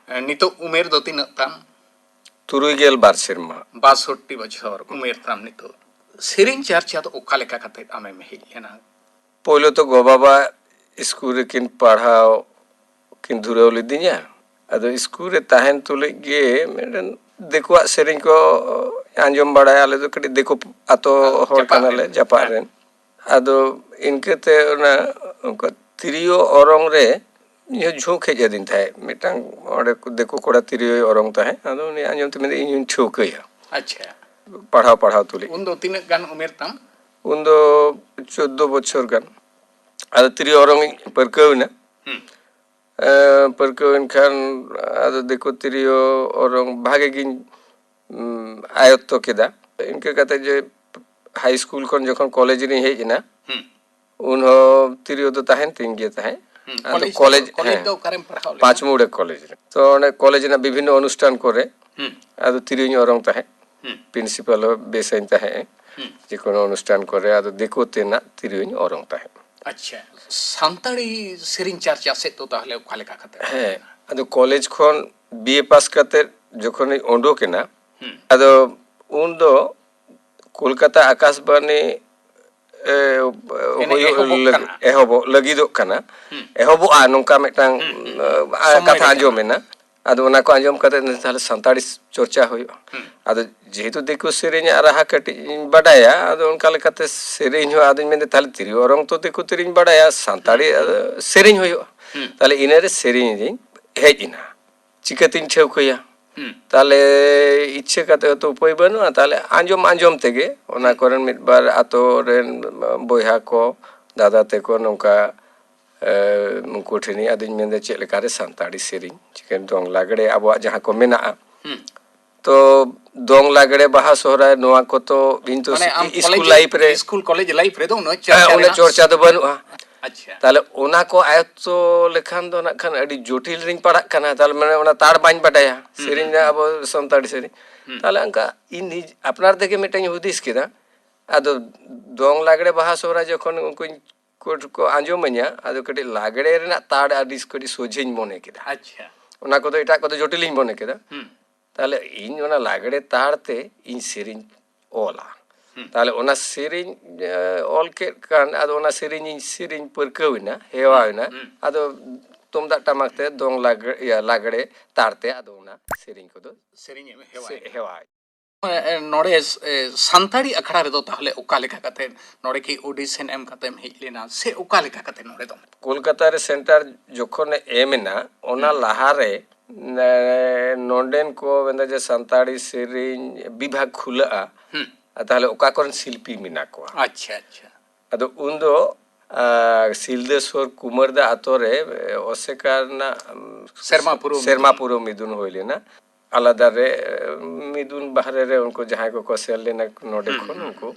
ᱱᱤᱛᱚᱜ ᱩᱢᱮᱨ ᱫᱚ ᱛᱤᱱᱟᱹᱜ ᱛᱟᱢ? ᱛᱩᱨᱩᱭ ᱜᱮᱞ ᱵᱟᱨ ᱥᱮᱨᱢᱟ᱾ ᱵᱟᱥᱚᱴᱴᱤ ᱵᱚᱪᱷᱚᱨ ᱩᱢᱮᱨ ᱛᱟᱢ ᱱᱤᱛᱚᱜ᱾ ᱥᱮᱨᱮᱧ ᱪᱟᱨᱪᱟ ᱫᱚ ᱚᱠᱟ ᱞᱮᱠᱟ ᱠᱟᱛᱮ ᱟᱢᱮᱢ ᱦᱮᱡ ᱮᱱᱟ? ᱯᱳᱭᱞᱳ ᱛᱚ ᱜᱚ-ᱵᱟᱵᱟ ᱥᱠᱩᱞ ᱨᱮᱠᱤᱱ ᱯᱟᱲᱦᱟᱣ ᱠᱤᱱ ᱫᱷᱩᱨᱟᱹᱣ ᱞᱤᱫᱤᱧᱟ᱾ ᱟᱫᱚ ᱥᱠᱩᱞ ᱨᱮ ᱛᱟᱦᱮᱱ ᱛᱩᱞᱩᱡ ᱜᱮ ᱢᱤᱫᱴᱮᱱ ᱫᱤᱠᱩᱣᱟᱜ ᱥᱮᱨᱮᱧ ᱠᱚ ᱟᱸᱡᱚᱢ ᱵᱟᱲᱟᱭᱟ᱾ ᱟᱞᱮ ᱫᱚ ᱠᱟᱹᱴᱤᱡ ᱫᱤᱠᱩ ᱟᱛᱳ ᱦᱚᱲ ᱡᱟᱯᱟᱜ ᱠᱟᱱᱟᱞᱮ, ᱨᱮᱱ᱾ ᱡᱟᱯᱟᱜ ᱦᱮᱸ᱾ ᱨᱮᱱ᱾ ᱟᱫᱚ ᱤᱱᱠᱟᱹᱛᱮ ᱚᱱᱟ ᱚᱱᱠᱟ ᱛᱤᱨᱭᱳ ᱚᱨᱚᱝ ᱨᱮ ᱤᱧ ᱦᱚᱸ ᱡᱷᱩᱸᱠ ᱦᱮᱡ ᱟᱹᱫᱤᱧ ᱛᱟᱦᱮᱸᱫ᱾ ᱢᱤᱫᱴᱟᱝ ᱚᱸᱰᱮ ᱫᱤᱠᱩ ᱠᱚᱲᱟ ᱛᱤᱨᱭᱳᱭ ᱚᱨᱚᱝ ᱛᱟᱦᱮᱸᱫ, ᱟᱫᱚ ᱩᱱᱤ ᱟᱸᱡᱚᱢ ᱛᱮ ᱢᱮᱱᱫᱟ, "ᱤᱧ ᱦᱚᱸᱧ ᱴᱷᱟᱹᱣᱠᱟᱹᱭᱟ᱾" ᱟᱪᱪᱷᱟ᱾ ᱯᱟᱲᱦᱟᱣ ᱯᱟᱲᱦᱟᱣ ᱛᱩᱞᱩᱡ᱾ ᱩᱱᱫᱚ ᱛᱤᱱᱟᱹᱜ ᱜᱟᱱ ᱩᱢᱮᱨ ᱛᱟᱢ? ᱩᱱᱫᱚ ᱪᱳᱫᱫᱳ ᱵᱚᱪᱷᱚᱨ ᱜᱟᱱ᱾ ᱟᱫᱚ ᱛᱤᱨᱭᱳ ᱚᱨᱚᱝ ᱤᱧ ᱯᱟᱹᱨᱠᱟᱹᱣ ᱮᱱᱟ᱾ ᱦᱩᱸ᱾ ᱮᱸ, ᱯᱟᱹᱨᱠᱟᱹᱣ ᱮᱱ ᱠᱷᱟᱱ ᱟᱫᱚ ᱫᱤᱠᱩ ᱛᱤᱨᱭᱳ ᱚᱨᱚᱝ ᱵᱷᱟᱜᱮ ᱜᱤᱧ, ᱩᱸ, ᱟᱭᱚᱛᱛᱚ ᱠᱮᱫᱟ᱾ ᱤᱱᱠᱟᱹ ᱠᱟᱛᱮ ᱡᱮ ᱦᱟᱭ ᱥᱠᱩᱞ ᱠᱷᱚᱱ ᱡᱚᱠᱷᱚᱱ ᱠᱚᱞᱮᱡᱽ ᱨᱤᱧ ᱦᱮᱡ ᱮᱱᱟ, ᱦᱩᱸ᱾ ᱩᱱ ᱦᱚᱸ ᱛᱤᱨᱭᱳ ᱫᱚ ᱛᱟᱦᱮᱱ ᱛᱤᱧ ᱜᱮ ᱛᱟᱦᱮᱸᱫ᱾ ᱦᱩᱸ, ᱟᱫᱚ ᱠᱚᱞᱮᱡᱽ ᱠᱚᱞᱮᱡᱽ, ᱫᱚ, ᱠᱚᱞᱮᱡᱽ ᱦᱮᱸ, ᱫᱚ ᱚᱠᱟᱨᱮᱢ ᱯᱟᱲᱦᱟᱣ ᱞᱮᱱᱟ? ᱯᱟᱸᱪᱢᱩᱲᱟᱹ ᱠᱚᱞᱮᱡᱽ ᱨᱮ᱾ ᱛᱚ ᱚᱸᱰᱮ ᱠᱚᱞᱮᱡᱽ ᱨᱮᱱᱟᱜ ᱵᱤᱵᱷᱤᱱᱱᱚ ᱚᱱᱩᱥᱴᱷᱟᱱ ᱠᱚᱨᱮ ᱦᱩᱸ᱾ ᱟᱫᱚ ᱛᱤᱨᱭᱳᱧ ᱚᱨᱚᱝ ᱛᱟᱦᱮᱸᱫ᱾ ᱦᱩᱸ᱾ ᱯᱨᱤᱱᱥᱤᱯᱟᱞ ᱦᱚᱸ ᱵᱮᱥᱟᱹᱧ ᱛᱟᱦᱮᱸᱫ᱾ ᱦᱩᱸ᱾ ᱡᱮᱠᱳᱱᱳ ᱚᱱᱩᱥᱴᱷᱟᱱ ᱠᱚᱨᱮ ᱟᱫᱚ ᱫᱤᱠᱩ ᱛᱮᱱᱟᱜ ᱛᱤᱨᱭᱳᱧ ᱚᱨᱚᱝ ᱛᱟᱦᱮᱸᱫ᱾ ᱟᱪᱪᱷᱟ, ᱥᱟᱱᱛᱟᱲᱤ ᱥᱮᱨᱮᱧ ᱪᱟᱨᱪᱟ ᱥᱮᱫ ᱫᱚ ᱛᱟᱦᱚᱞᱮ ᱚᱠᱟ ᱞᱮᱠᱟ ᱠᱟᱛᱮ? ᱦᱮᱸ, ᱟᱫᱚ ᱠᱚᱞᱮᱡᱽ ᱠᱷᱚᱱ ᱵᱤ ᱮ ᱯᱟᱥ ᱠᱟᱛᱮ ᱡᱚᱠᱷᱚᱱᱤᱧ ᱩᱰᱩᱠ ᱮᱱᱟ, ᱦᱩᱸ᱾ ᱟᱫᱚ ᱩᱱ ᱫᱚ ᱠᱳᱞᱠᱟᱛᱟ ᱟᱠᱟᱥᱵᱟᱱᱤ, ᱮ, ᱮᱱᱮᱡ ᱦᱩᱭᱩᱜ ᱮᱦᱚᱵᱚᱜ ᱞᱟᱹᱜ-, ᱠᱟᱱᱟ᱾ ᱮᱦᱚᱵᱚᱜ ᱞᱟᱹᱜᱤᱫᱚᱜ ᱠᱟᱱᱟ᱾ ᱦᱩᱸ᱾ ᱮᱦᱚᱵᱚᱜᱼᱟ ᱱᱚᱝᱠᱟ ᱢᱤᱫᱴᱟᱝ, ᱦᱩᱸ, ᱦᱩᱸ, ᱦᱩᱸ᱾ ᱮ, ᱥᱚᱢᱚᱭ ᱠᱟᱛᱷᱟ ᱨᱮ ᱟᱸᱡᱚᱢ ᱠᱟᱱᱟ᱾ ᱮᱱᱟ᱾ ᱟᱫᱚ ᱚᱱᱟ ᱠᱚ ᱟᱸᱡᱚᱢ ᱠᱟᱛᱮ ᱛᱟᱦᱞᱮ ᱥᱟᱱᱛᱟᱲᱤ ᱪᱚᱨᱪᱟ ᱦᱩᱭᱩᱜᱼᱟ᱾ ᱟᱫᱚ ᱡᱮᱦᱮᱛᱩ ᱫᱤᱠᱩ ᱥᱮᱨᱮᱧ ᱟᱜ ᱨᱟᱦᱟ ᱠᱟᱹᱴᱤᱡ ᱤᱧ ᱵᱟᱰᱟᱭᱟ, ᱟᱫᱚ ᱚᱱᱠᱟ ᱞᱮᱠᱟᱛᱮ ᱥᱮᱨᱮᱧ ᱦᱚᱸ ᱟᱫᱚᱧ ᱢᱮᱱᱫᱟ, ᱛᱟᱦᱞᱮ ᱛᱤᱨᱭᱳ ᱚᱨᱚᱝ ᱛᱚ ᱫᱤᱠᱩ ᱛᱤᱨᱤᱧ ᱵᱟᱰᱟᱭᱟ, ᱥᱟᱱᱛᱟᱲᱤ ᱟᱫᱚ ᱥᱮᱨᱮᱧ ᱦᱩᱭᱩᱜᱼᱟ᱾ ᱛᱟᱦᱞᱮ ᱤᱱᱟᱹᱨᱮ ᱥᱮᱨᱮᱧ ᱨᱤᱧ ᱦᱮᱡ ᱮᱱᱟ᱾ ᱪᱤᱠᱟᱹᱛᱤᱧ ᱴᱷᱟᱹᱣᱠᱟᱹᱭᱟ? ᱛᱟᱦᱞᱮ ᱤᱪᱪᱷᱟᱹ ᱠᱟᱛᱮ ᱦᱚᱸᱛᱚ ᱩᱯᱟᱹᱭ ᱵᱟᱹᱱᱩᱜᱼᱟ, ᱛᱟᱦᱞᱮ ᱟᱸᱡᱚᱢ ᱟᱸᱡᱚᱢ ᱛᱮᱜᱮ ᱚᱱᱟ ᱠᱚᱨᱮᱱ ᱢᱤᱫ ᱵᱟᱨ ᱟᱛᱳ ᱨᱮᱱ ᱵᱚᱭᱦᱟ ᱠᱚ, ᱫᱟᱫᱟ ᱛᱟᱠᱚ ᱱᱚᱝᱠᱟ, ᱮ, ᱩᱱᱠᱩ ᱴᱷᱮᱱᱤᱧ ᱟᱫᱚᱧ ᱢᱮᱱᱫᱟ, ᱪᱮᱫ ᱞᱮᱠᱟᱨᱮ ᱥᱟᱱᱛᱟᱲᱤ ᱥᱮᱨᱮᱧ, ᱪᱤᱠᱟᱹ ᱫᱚᱝ ᱞᱟᱜᱽᱲᱮ ᱟᱵᱚᱣᱟᱜ ᱡᱟᱦᱟᱸ ᱠᱚ ᱢᱮᱱᱟᱜᱼᱟ, ᱛᱚ ᱫᱚᱝ ᱞᱟᱜᱽᱲᱮ ᱵᱟᱦᱟ ᱥᱚᱦᱨᱟᱭ ᱱᱚᱣᱟ ᱠᱚᱫᱚ ᱤᱧ ᱛᱚ ᱢᱟᱱᱮ ᱟᱢ ᱤᱥᱠᱩᱞ ᱠᱚᱞᱮᱡᱽ, ᱞᱟᱭᱤᱯᱷ ᱨᱮ ᱤᱥᱠᱩᱞ ᱠᱚᱞᱮᱡᱽ ᱞᱟᱭᱤᱯᱷ ᱨᱮᱫᱚ ᱩᱱᱟᱹᱜ ᱦᱮᱸ, ᱪᱚᱨᱪᱟ ᱩᱱᱟᱹᱜ ᱨᱮᱱᱟᱜ ᱪᱚᱨᱪᱟ ᱫᱚ ᱵᱟᱹᱱᱩᱜᱼᱟ᱾ ᱟᱪᱪᱷᱟ᱾ ᱛᱟᱦᱞᱮ ᱚᱱᱟ ᱠᱚ ᱟᱭᱚᱛᱛᱚ ᱞᱮᱠᱷᱟᱱ ᱫᱚ ᱱᱟᱜ ᱠᱷᱟᱱ ᱟᱹᱰᱤ ᱡᱚᱴᱤᱞ ᱨᱤᱧ ᱯᱟᱲᱟᱜ ᱠᱟᱱᱟ᱾ ᱛᱟᱦᱞᱮ ᱢᱟᱱᱮ ᱚᱱᱟ ᱛᱟᱲ ᱵᱟᱹᱧ ᱵᱟᱰᱟᱭᱟ, ᱥᱮᱨᱮᱧ ᱨᱮ ᱟᱵᱚ ᱥᱟᱱᱛᱟᱲᱤ ᱥᱮᱨᱮᱧ᱾ ᱛᱟᱦᱞᱮ ᱚᱱᱠᱟ ᱤᱧ ᱱᱤᱡ-, ᱟᱯᱱᱟᱨ ᱛᱮᱜᱮ ᱢᱤᱫᱴᱟᱝ ᱤᱧ ᱦᱩᱫᱤᱥ ᱠᱮᱫᱟ᱾ ᱟᱫᱚ ᱫᱚᱝ ᱞᱟᱜᱽᱲᱮ ᱵᱟᱦᱟ ᱥᱚᱦᱨᱟᱭ ᱡᱚᱠᱷᱚᱱ ᱩᱱᱠᱩᱧ ᱠᱚ, ᱠᱚ ᱟᱸᱡᱚᱢᱟᱹᱧᱟ, ᱟᱫᱚ ᱠᱟᱹᱴᱤᱡ ᱞᱟᱜᱽᱲᱮ ᱨᱮᱱᱟᱜ ᱛᱟᱲ ᱟᱹᱰᱤ ᱠᱟᱹᱴᱤᱡ ᱥᱚᱡᱷᱮᱧ ᱢᱚᱱᱮ ᱠᱮᱫᱟ᱾ ᱟᱪᱪᱷᱟ᱾ ᱚᱱᱟ ᱠᱚᱫᱚ ᱮᱴᱟᱜ ᱠᱚᱫᱚ ᱡᱚᱴᱤᱞᱤᱧ ᱢᱚᱱᱮ ᱠᱮᱫᱟ᱾ ᱛᱟᱦᱞᱮ ᱤᱧ ᱚᱱᱟ ᱞᱟᱜᱽᱲᱮ ᱛᱟᱲ ᱛᱮ ᱤᱧ ᱥᱮᱨᱮᱧ ᱚᱞᱟ᱾ ᱛᱟᱦᱞᱮ ᱚᱱᱟ ᱥᱮᱨᱮᱧ, ᱮ, ᱚᱞ ᱠᱮᱫ ᱠᱷᱟᱱ, ᱟᱫᱚ ᱚᱱᱟ ᱥᱮᱨᱮᱧ ᱤᱧ ᱥᱮᱨᱮᱧ ᱯᱟᱹᱨᱠᱟᱹᱣ ᱮᱱᱟ, ᱦᱮᱣᱟ ᱮᱱᱟ᱾ ᱟᱫᱚ ᱛᱩᱢᱫᱟᱜ ᱴᱟᱢᱟᱠ ᱛᱮ ᱫᱚᱝ ᱞᱟᱜᱽᱲᱮ, ᱤᱭᱟᱹ, ᱞᱟᱜᱽᱲᱮ ᱛᱟᱲ ᱛᱮ ᱟᱫᱚ ᱚᱱᱟ ᱥᱮᱨᱮᱧ ᱠᱚᱫᱚ ᱥᱮᱨᱮᱧ ᱮᱢ ᱦᱮᱣᱟ ᱥᱮ-, ᱮᱱᱟ᱾ ᱦᱮᱣᱟ᱾ ᱮ, ᱱᱚᱰᱮ, ᱮ, ᱥᱟᱱᱛᱟᱲᱤ ᱟᱠᱷᱲᱟ ᱨᱮᱫᱚ ᱛᱟᱦᱞᱮ ᱚᱠᱟ ᱞᱮᱠᱟ ᱠᱟᱛᱮ ᱱᱚᱰᱮ ᱠᱤ ᱚᱰᱤᱥᱚᱱ ᱮᱢ ᱠᱟᱛᱮᱢ ᱦᱮᱡ ᱞᱮᱱᱟ ᱥᱮ ᱚᱠᱟ ᱞᱮᱠᱟ ᱠᱟᱛᱮ ᱱᱚᱰᱮ ᱫᱚ? ᱠᱳᱞᱠᱟᱛᱟ ᱨᱮ ᱥᱮᱱᱴᱟᱨ ᱡᱚᱠᱷᱚᱱᱮ ᱮᱢ ᱮᱱᱟ, ᱚᱱᱟ ᱞᱟᱦᱟᱨᱮ, ᱮ, ᱱᱚᱰᱮᱱ ᱠᱚ ᱢᱮᱱᱫᱟ ᱡᱮ ᱥᱟᱱᱛᱟᱲᱤ ᱥᱮᱨᱮᱧ ᱵᱤᱵᱷᱟᱜᱽ ᱠᱷᱩᱞᱟᱹᱜᱼᱟ᱾ ᱟᱨ ᱛᱟᱦᱞᱮ ᱚᱠᱟ ᱠᱚᱨᱮᱱ ᱥᱤᱞᱯᱤ ᱢᱮᱱᱟᱜ ᱠᱚᱣᱟ? ᱟᱪᱪᱷᱟ, ᱟᱪᱪᱷᱟ᱾ ᱟᱫᱚ ᱩᱱᱫᱚ, ᱟ, ᱥᱤᱞᱫᱟᱹ ᱥᱩᱨ ᱠᱩᱢᱟᱹᱨᱫᱟ ᱟᱛᱳ ᱨᱮ, ᱮ, ᱚᱥᱮᱠᱟ ᱨᱮᱱᱟᱜ, ᱩᱢ, ᱥᱮᱨᱢᱟ ᱯᱩᱨᱟᱹᱣ ᱥᱮᱨᱢᱟ ᱢᱤᱫᱩᱱ᱾ ᱯᱩᱨᱟᱹᱣ ᱢᱤᱫᱩᱱ ᱦᱩᱭ ᱞᱮᱱᱟ᱾ ᱟᱞᱟᱫᱟ ᱨᱮ, ᱮ, ᱢᱤᱫᱩᱱ ᱵᱟᱦᱨᱮ ᱨᱮ ᱩᱱᱠᱩ ᱡᱟᱦᱟᱸᱭ ᱠᱚᱠᱚ ᱥᱮᱱ ᱞᱮᱱᱟ ᱱᱚᱰᱮ ᱠᱷᱚᱱ, ᱩᱱᱠᱩ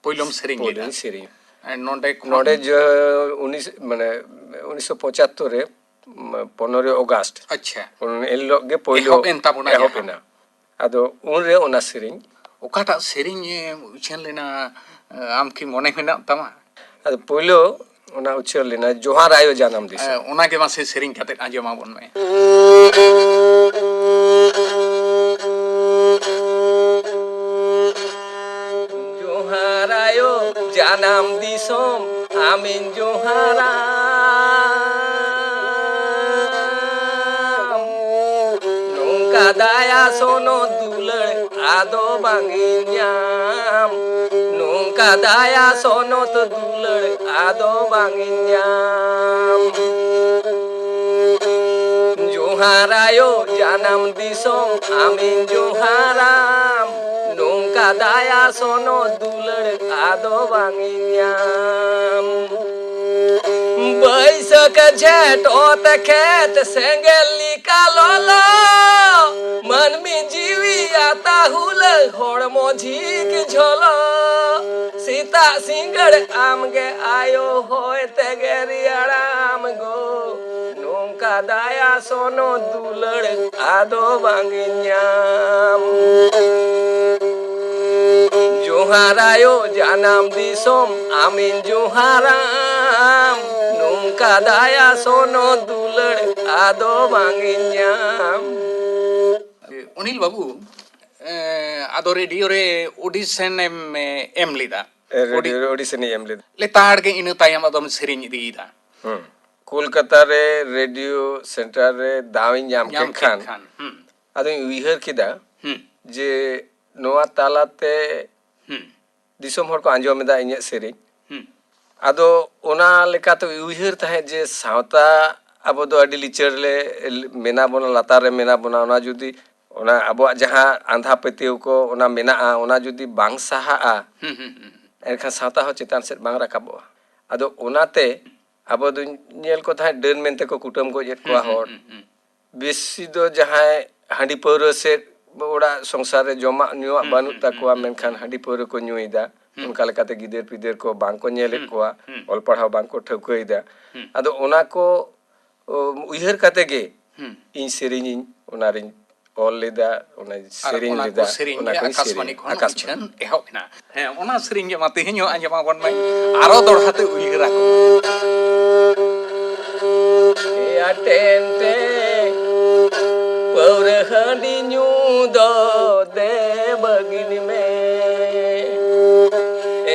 ᱯᱳᱭᱞᱳᱢ ᱥᱮᱨᱮᱧ ᱯᱳᱭᱞᱳᱧ ᱞᱮᱫᱟ᱾ ᱥᱮᱨᱮᱧ᱾ ᱮ, ᱱᱚᱰᱮ ᱠᱷᱚᱱ ᱱᱚᱰᱮ ᱡᱚ-, ᱩᱱᱤᱥ-, ᱢᱟᱱᱮ, ᱩᱱᱤᱥᱥᱚ ᱯᱚᱸᱪᱟᱛᱛᱳᱨ ᱨᱮ, ᱩᱢ, ᱯᱚᱱᱨᱚᱭ ᱚᱜᱟᱥᱴ᱾ ᱟᱪᱪᱷᱟ᱾ ᱩᱱ ᱦᱤᱞᱳᱜ ᱜᱮ ᱯᱳᱭᱞᱳ ᱮᱦᱚᱵ ᱮᱱ ᱛᱟᱵᱚᱱᱟ ᱮᱦᱚᱵ ᱡᱟᱦᱟᱸ᱾ ᱮᱱᱟ᱾ ᱟᱫᱚ ᱩᱱᱨᱮ ᱚᱱᱟ ᱥᱮᱨᱮᱧ᱾ ᱚᱠᱟᱴᱟᱜ ᱥᱮᱨᱮᱧ, ᱮ, ᱩᱪᱷᱟᱹᱱ ᱞᱮᱱᱟ, ᱮ, ᱟᱢ ᱠᱤ ᱢᱚᱱᱮ ᱢᱮᱱᱟᱜ ᱛᱟᱢᱟ? ᱟᱫᱚ ᱯᱳᱭᱞᱳ ᱚᱱᱟ ᱩᱪᱷᱟᱹᱱ ᱞᱮᱱᱟ, ᱡᱚᱦᱟᱨ ᱟᱭᱳ ᱡᱟᱱᱟᱢ ᱫᱤᱥᱚᱢ᱾ ᱮ, ᱚᱱᱟᱜᱮ ᱢᱟᱥᱮ ᱥᱮᱨᱮᱧ ᱠᱟᱛᱮ ᱟᱸᱡᱚᱢ ᱟᱵᱚᱱ ᱢᱮ᱾ ᱡᱚᱦᱟᱨ ᱟᱭᱳ ᱡᱟᱱᱟᱢ ᱫᱤᱥᱚᱢ, ᱟᱢᱤᱧ ᱡᱚᱦᱟᱨᱟ᱾ ᱫᱟᱭᱟ ᱥᱚᱱᱚᱛ ᱫᱩᱞᱟᱹᱲ ᱟᱫᱚ ᱵᱟᱝ ᱤᱧ ᱧᱟᱢ, ᱱᱚᱝᱠᱟ ᱫᱟᱭᱟ ᱥᱚᱱᱚᱛ ᱫᱩᱞᱟᱹᱲ ᱟᱫᱚ ᱵᱟᱝ ᱤᱧ ᱧᱟᱢ᱾ ᱡᱚᱦᱟᱨ ᱟᱭᱳ ᱡᱟᱱᱟᱢ ᱫᱤᱥᱚᱢ ᱟᱢᱤᱧ ᱡᱚᱦᱟᱨᱟᱢ, ᱱᱚᱝᱠᱟ ᱫᱟᱭᱟ ᱥᱚᱱᱚᱛ ᱫᱩᱞᱟᱹᱲ ᱟᱫᱚ ᱵᱟᱝ ᱤᱧ ᱧᱟᱢ᱾ ᱵᱟᱹᱭᱥᱟᱹᱠᱷ ᱡᱷᱮᱸᱴ ᱚᱛ ᱠᱷᱮᱛ ᱥᱮᱸᱜᱮᱞ ᱞᱮᱠᱟ ᱞᱚᱞᱚ, ᱢᱟᱹᱱᱢᱤ ᱡᱤᱣᱤ ᱟᱛᱟ ᱦᱩᱞᱟᱹ ᱦᱚᱲᱢᱚ ᱡᱷᱤᱠ ᱡᱷᱚᱞᱚ᱾ ᱥᱮᱛᱟᱜ ᱥᱤᱸᱜᱟᱹᱲ ᱟᱢᱜᱮ ᱟᱭᱳ ᱦᱚᱭ ᱛᱮᱜᱮ ᱨᱮᱭᱟᱲᱟᱢ ᱜᱚ, ᱱᱚᱝᱠᱟ ᱫᱟᱭᱟ ᱥᱚᱱᱚᱛ ᱫᱩᱞᱟᱹᱲ ᱟᱫᱚ ᱵᱟᱝ ᱤᱧ ᱧᱟᱢ᱾ ᱡᱚᱦᱟᱨ ᱟᱭᱳ ᱡᱟᱱᱟᱢ ᱫᱤᱥᱚᱢ ᱟᱢᱤᱧ ᱡᱚᱦᱟᱨᱟᱢ, ᱱᱚᱝᱠᱟ ᱫᱟᱭᱟ ᱥᱚᱱᱚᱛ ᱫᱩᱞᱟᱹᱲ ᱟᱫᱚ ᱵᱟᱝ ᱤᱧ ᱧᱟᱢ᱾ ᱚᱱᱤᱞ ᱵᱟᱹᱵᱩ, ᱮᱸ, ᱟᱫᱚ ᱨᱮᱰᱤᱭᱳ ᱨᱮ ᱚᱰᱤᱥᱚᱱ ᱮᱢ, ᱮ, ᱮᱢ ᱞᱮᱫᱟ᱾ ᱨᱮᱰᱤᱭᱳ ᱨᱮ ᱚᱰᱤᱥᱚᱱ ᱤᱧ ᱮᱢ ᱞᱮᱫᱟ᱾ ᱞᱮᱛᱟᱲ ᱜᱮ ᱤᱱᱟᱹ ᱛᱟᱭᱚᱢ ᱟᱫᱚᱢ ᱥᱮᱨᱮᱧ ᱤᱫᱤᱭᱮᱫᱟ᱾ ᱦᱩᱸ᱾ ᱠᱳᱞᱠᱟᱛᱟ ᱨᱮ ᱨᱮᱰᱤᱭᱳ ᱥᱮᱱᱴᱟᱨ ᱨᱮ ᱫᱟᱣ ᱤᱧ ᱧᱟᱢ ᱧᱟᱢ ᱠᱮᱫ ᱠᱮᱫ ᱠᱷᱟᱱ, ᱠᱷᱟᱱ, ᱦᱩᱸ᱾ ᱟᱫᱚᱧ ᱩᱭᱦᱟᱹᱨ ᱠᱮᱫᱟ ᱦᱩᱸ᱾ ᱡᱮ ᱱᱚᱣᱟ ᱛᱟᱞᱟᱛᱮ ᱦᱩᱸ᱾ ᱫᱤᱥᱚᱢ ᱦᱚᱲ ᱠᱚ ᱟᱸᱡᱚᱢ ᱮᱫᱟ ᱤᱧᱟᱹᱜ ᱥᱮᱨᱮᱧ᱾ ᱦᱩᱸ᱾ ᱟᱫᱚ ᱚᱱᱟ ᱞᱮᱠᱟᱛᱮ ᱩᱭᱦᱟᱹᱨ ᱛᱟᱦᱮᱸᱫ ᱡᱮ ᱥᱟᱶᱛᱟ ᱟᱵᱚ ᱫᱚ ᱟᱹᱰᱤ ᱞᱤᱪᱟᱹᱲ ᱞᱮ ᱢᱮᱱᱟᱜ ᱵᱚᱱᱟ, ᱞᱟᱛᱟᱨ ᱨᱮ ᱢᱮᱱᱟᱜ ᱵᱚᱱᱟ, ᱚᱱᱟ ᱡᱩᱫᱤ ᱚᱱᱟ ᱟᱵᱚᱣᱟᱜ ᱡᱟᱦᱟᱸ ᱟᱸᱫᱷᱟ ᱯᱟᱹᱛᱭᱟᱹᱣ ᱠᱚ ᱚᱱᱟ ᱢᱮᱱᱟᱜᱼᱟ, ᱚᱱᱟ ᱡᱩᱫᱤ ᱵᱟᱝ ᱥᱟᱦᱟᱜᱼᱟ, ᱦᱩᱸ, ᱦᱩᱸ, ᱦᱩᱸ᱾ ᱮᱱᱠᱷᱟᱱ ᱥᱟᱶᱛᱟ ᱦᱚᱸ ᱪᱮᱛᱟᱱ ᱥᱮᱫ ᱵᱟᱝ ᱨᱟᱠᱟᱵᱚᱜᱼᱟ᱾ ᱟᱫᱚ ᱚᱱᱟᱛᱮ ᱟᱵᱚ ᱫᱚᱧ ᱧᱮᱞ ᱠᱚ ᱛᱟᱦᱮᱸᱫ ᱰᱟᱹᱱ ᱢᱮᱱᱛᱮ ᱠᱚ ᱠᱩᱴᱟᱹᱢ ᱜᱚᱡ ᱮᱫ ᱠᱚᱣᱟ ᱦᱩᱸ, ᱦᱩᱸ, ᱦᱚᱲ᱾ ᱦᱩᱸ, ᱦᱩᱸ᱾ ᱵᱮᱥᱤ ᱫᱚ ᱡᱟᱦᱟᱸᱭ ᱦᱟᱺᱰᱤ ᱯᱟᱹᱣᱨᱟᱹ ᱥᱮᱫ ᱚᱲᱟᱜ ᱥᱚᱝᱥᱟᱨ ᱨᱮ ᱡᱚᱢᱟᱜ ᱧᱩᱣᱟᱜ ᱦᱩᱸ, ᱵᱟᱹᱱᱩᱜ ᱦᱩᱸ, ᱛᱟᱠᱚᱣᱟ, ᱦᱩᱸ, ᱦᱩᱸ, ᱢᱮᱱᱠᱷᱟᱱ ᱦᱩᱸ᱾ ᱦᱟᱺᱰᱤ ᱯᱟᱹᱣᱨᱟᱹ ᱠᱚ ᱧᱩᱭᱮᱫᱟ, ᱦᱩᱸ᱾ ᱚᱱᱠᱟ ᱞᱮᱠᱟᱛᱮ ᱜᱤᱫᱟᱹᱨ ᱯᱤᱫᱟᱹᱨ ᱠᱚ ᱵᱟᱝ ᱠᱚ ᱧᱮᱞᱮᱫ ᱦᱩᱸ, ᱠᱚᱣᱟ, ᱦᱩᱸ᱾ ᱚᱞ ᱯᱟᱲᱦᱟᱣ ᱵᱟᱝ ᱠᱚ ᱴᱷᱟᱹᱣᱠᱟᱹᱭᱮᱫᱟ᱾ ᱦᱩᱸ᱾ ᱟᱫᱚ ᱚᱱᱟ ᱠᱚ, ᱚ, ᱩᱭᱦᱟᱹᱨ ᱠᱟᱛᱮ ᱜᱮ ᱦᱩᱸ᱾ ᱤᱧ ᱥᱮᱨᱮᱧᱤᱧ, ᱚᱱᱟᱨᱤᱧ ᱚᱞ ᱞᱮᱫᱟ, ᱚᱱᱟᱧ ᱟᱨ ᱥᱮᱨᱮᱧ ᱚᱱᱟ ᱠᱚ ᱞᱮᱫᱟ, ᱥᱮᱨᱮᱧ ᱚᱱᱟ ᱜᱮ ᱠᱚᱧ ᱟᱠᱟᱥᱵᱟᱱᱤ ᱥᱮᱨᱮᱧᱟ, ᱠᱷᱚᱱ ᱟᱠᱟᱥᱵᱟᱱᱤ᱾ ᱩᱪᱷᱟᱹᱱ ᱮᱦᱚᱵ ᱮᱱᱟ᱾ ᱦᱮᱸ, ᱚᱱᱟ ᱥᱮᱨᱮᱧ ᱜᱮ ᱢᱟ ᱛᱮᱦᱮᱧ ᱦᱚᱸ ᱟᱸᱡᱚᱢ ᱟᱵᱚᱱ ᱢᱮ᱾ ᱟᱨᱚ ᱫᱚᱲᱦᱟ ᱛᱮ ᱩᱭᱦᱟᱹᱨ ᱟᱠᱚ᱾ ᱮᱭᱟ ᱴᱮᱱ ᱴᱮ, ᱯᱟᱹᱣᱨᱟᱹ ᱦᱟᱺᱰᱤ ᱧᱩ ᱫᱚ ᱫᱮ ᱵᱟᱹᱜᱤᱱ ᱢᱮ᱾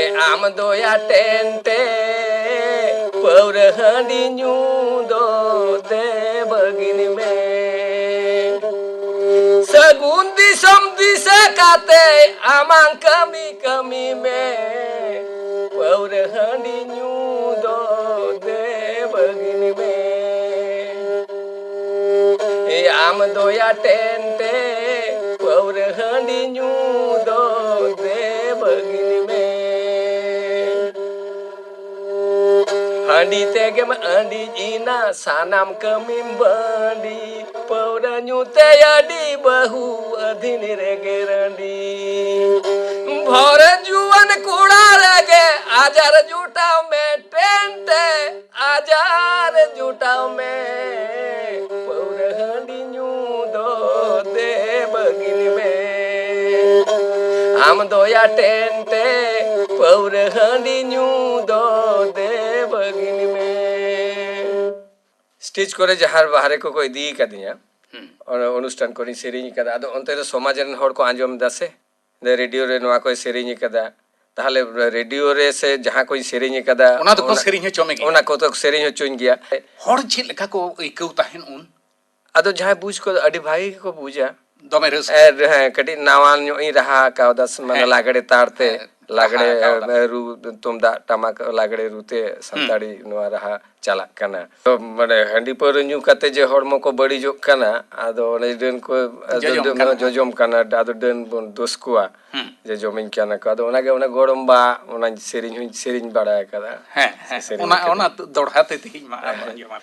ᱮ ᱟᱢ ᱫᱚᱭᱟ ᱴᱮᱱ ᱴᱮ, ᱯᱟᱹᱣᱨᱟᱹ ᱦᱟᱺᱰᱤ ᱧᱩ ᱫᱚ ᱫᱮ ᱵᱟᱹᱜᱤᱱ ᱢᱮ᱾ ᱠᱟᱛᱮ ᱟᱢᱟᱝ ᱠᱟᱹᱢᱤ ᱠᱟᱹᱢᱤ ᱢᱮ, ᱯᱟᱹᱣᱨᱟᱹ ᱦᱟᱺᱰᱤ ᱧᱩ ᱫᱚ ᱫᱮ ᱵᱟᱹᱜᱤᱱ ᱢᱮ᱾ ᱮ ᱟᱢ ᱫᱚᱭᱟ ᱴᱮᱱᱴᱮ, ᱯᱟᱹᱣᱨᱟᱹ ᱦᱟᱺᱰᱤ ᱧᱩ ᱫᱚ ᱫᱮ ᱵᱟᱹᱜᱤᱱ ᱢᱮ᱾ ᱦᱟᱺᱰᱤ ᱛᱮᱜᱮᱢ ᱟᱺᱰᱤᱡ ᱮᱱᱟ, ᱥᱟᱱᱟᱢ ᱠᱟᱹᱢᱤᱢ ᱵᱟᱺᱰᱤ᱾ ᱯᱟᱹᱣᱨᱟᱹ ᱧᱩ ᱛᱮ ᱟᱹᱰᱤ ᱵᱟᱹᱦᱩ ᱟᱹᱫᱷᱤᱱ ᱨᱮᱜᱮ ᱨᱟᱺᱰᱤ᱾ ᱵᱷᱚᱨ ᱡᱩᱣᱟᱹᱱ ᱠᱚᱲᱟ ᱨᱮᱜᱮ ᱟᱡᱟᱨ ᱡᱩᱴᱟᱣ ᱢᱮ ᱴᱮᱱᱴᱮ, ᱟᱡᱟᱨ ᱡᱩᱴᱟᱣ ᱢᱮ᱾ ᱯᱟᱹᱣᱨᱟᱹ ᱦᱟᱺᱰᱤ ᱧᱩ ᱫᱚ ᱫᱮ ᱵᱟᱹᱜᱤᱱ ᱢᱮ᱾ ᱟᱢ ᱫᱚᱭᱟ ᱴᱮᱱᱴᱮ, ᱯᱟᱹᱣᱨᱟᱹ ᱦᱟᱺᱰᱤ ᱧᱩ ᱫᱚ ᱫᱮ ᱵᱟᱹᱜᱤᱱ ᱢᱮ᱾ ᱥᱴᱮᱡᱽ ᱠᱚᱨᱮ ᱡᱟᱦᱟᱸ ᱵᱟᱦᱨᱮ ᱠᱚᱠᱚ ᱤᱫᱤ ᱠᱟᱫᱤᱧᱟ, ᱦᱩᱸ᱾ ᱚᱱᱟ ᱚᱱᱩᱥᱴᱷᱟᱱ ᱠᱚᱨᱮᱧ ᱥᱮᱨᱮᱧ ᱠᱟᱫᱟ᱾ ᱟᱫᱚ ᱚᱱᱛᱮ ᱨᱮ ᱥᱚᱢᱟᱡᱽ ᱨᱮᱱ ᱦᱚᱲ ᱠᱚ ᱟᱸᱡᱚᱢ ᱮᱫᱟ ᱥᱮ, ᱨᱮᱰᱤᱭᱳ ᱨᱮ ᱱᱚᱣᱟ ᱠᱚᱭ ᱥᱮᱨᱮᱧ ᱠᱟᱫᱟ, ᱛᱟᱦᱞᱮ ᱨᱮᱰᱤᱭᱳ ᱨᱮ ᱥᱮ ᱡᱟᱦᱟᱸ ᱠᱚᱧ ᱥᱮᱨᱮᱧ ᱠᱟᱫᱟ, ᱦᱚᱲ ᱫᱚᱠᱚ ᱚᱱᱟ, ᱥᱮᱨᱮᱧ ᱦᱚᱪᱚ ᱢᱮᱜᱮᱭᱟ᱾ ᱚᱱᱟ ᱠᱚᱫᱚ ᱠᱚ ᱥᱮᱨᱮᱧ ᱦᱚᱪᱚᱧ ᱜᱮᱭᱟ᱾ ᱦᱚᱲ ᱪᱮᱫ ᱞᱮᱠᱟ ᱠᱚ ᱟᱹᱭᱠᱟᱹᱣ ᱛᱟᱦᱮᱸᱱ ᱩᱱ? ᱟᱫᱚ ᱡᱟᱦᱟᱸᱭ ᱵᱩᱡᱽ ᱠᱚ ᱟᱹᱰᱤ ᱵᱷᱟᱜᱤ ᱜᱮᱠᱚ ᱵᱩᱡᱟ᱾ ᱫᱚᱢᱮ ᱨᱟᱹᱥᱠᱟᱹ᱾ ᱮ, ᱦᱮᱸ, ᱠᱟᱹᱴᱤᱡ ᱱᱟᱣᱟ ᱧᱚᱜ ᱤᱧ ᱨᱟᱦᱟ ᱠᱟᱣᱫᱟ, ᱥᱮ, ᱢᱟᱱᱮ, ᱦᱮᱸ᱾ ᱞᱟᱜᱽᱲᱮ ᱛᱟᱲ ᱛᱮ, ᱦᱮᱸ, ᱞᱟᱜᱽᱲᱮ, ᱨᱟᱦᱟ ᱠᱟᱣᱫᱟ᱾ ᱮ, ᱨᱩ, ᱛᱩᱢᱫᱟᱜ ᱴᱟᱢᱟᱠ ᱞᱟᱜᱽᱲᱮ ᱨᱩ ᱛᱮ ᱦᱩᱸ᱾ ᱥᱟᱱᱛᱟᱲᱤ ᱱᱚᱣᱟ ᱨᱟᱦᱟ ᱪᱟᱞᱟᱜ ᱠᱟᱱᱟ᱾ ᱛᱚ, ᱢᱟᱱᱮ, ᱦᱟᱺᱰᱤ ᱯᱟᱹᱣᱨᱟᱹ ᱧᱩ ᱠᱟᱛᱮ ᱡᱮ ᱦᱚᱲᱢᱚ ᱠᱚ ᱵᱟᱹᱲᱤᱡᱚᱜ ᱠᱟᱱᱟ, ᱟᱫᱚ ᱚᱱᱮ ᱰᱟᱹᱱ ᱠᱚ, ᱟᱫᱚ ᱡᱚᱡᱚᱢ ᱰᱟᱹᱱ ᱠᱟᱱᱟ᱾ ᱡᱚᱡᱚᱢ ᱠᱟᱱᱟ, ᱟᱫᱚ ᱰᱟᱹᱱ ᱵᱚᱱ ᱫᱳᱥ ᱠᱚᱣᱟ ᱦᱩᱸ᱾ ᱡᱮ ᱡᱚᱢᱤᱧ ᱠᱟᱱᱟ ᱠᱚ᱾ ᱟᱫᱚ ᱚᱱᱟᱜᱮ ᱚᱱᱟ ᱜᱚᱲᱚᱢᱵᱟ, ᱚᱱᱟ ᱥᱮᱨᱮᱧ ᱦᱚᱧ ᱥᱮᱨᱮᱧ ᱵᱟᱲᱟ ᱟᱠᱟᱫᱟ᱾ ᱦᱮᱸ, ᱦᱮᱸ᱾ ᱥᱮᱨᱮᱧ ᱚᱱᱟ, ᱠᱟᱛᱮ᱾ ᱚᱱᱟ ᱫᱚᱦᱲᱟ ᱛᱮ ᱛᱮᱦᱮᱧ ᱢᱟ ᱟᱨ ᱦᱮᱸ᱾ ᱵᱚᱱ ᱟᱸᱡᱚᱢᱟ᱾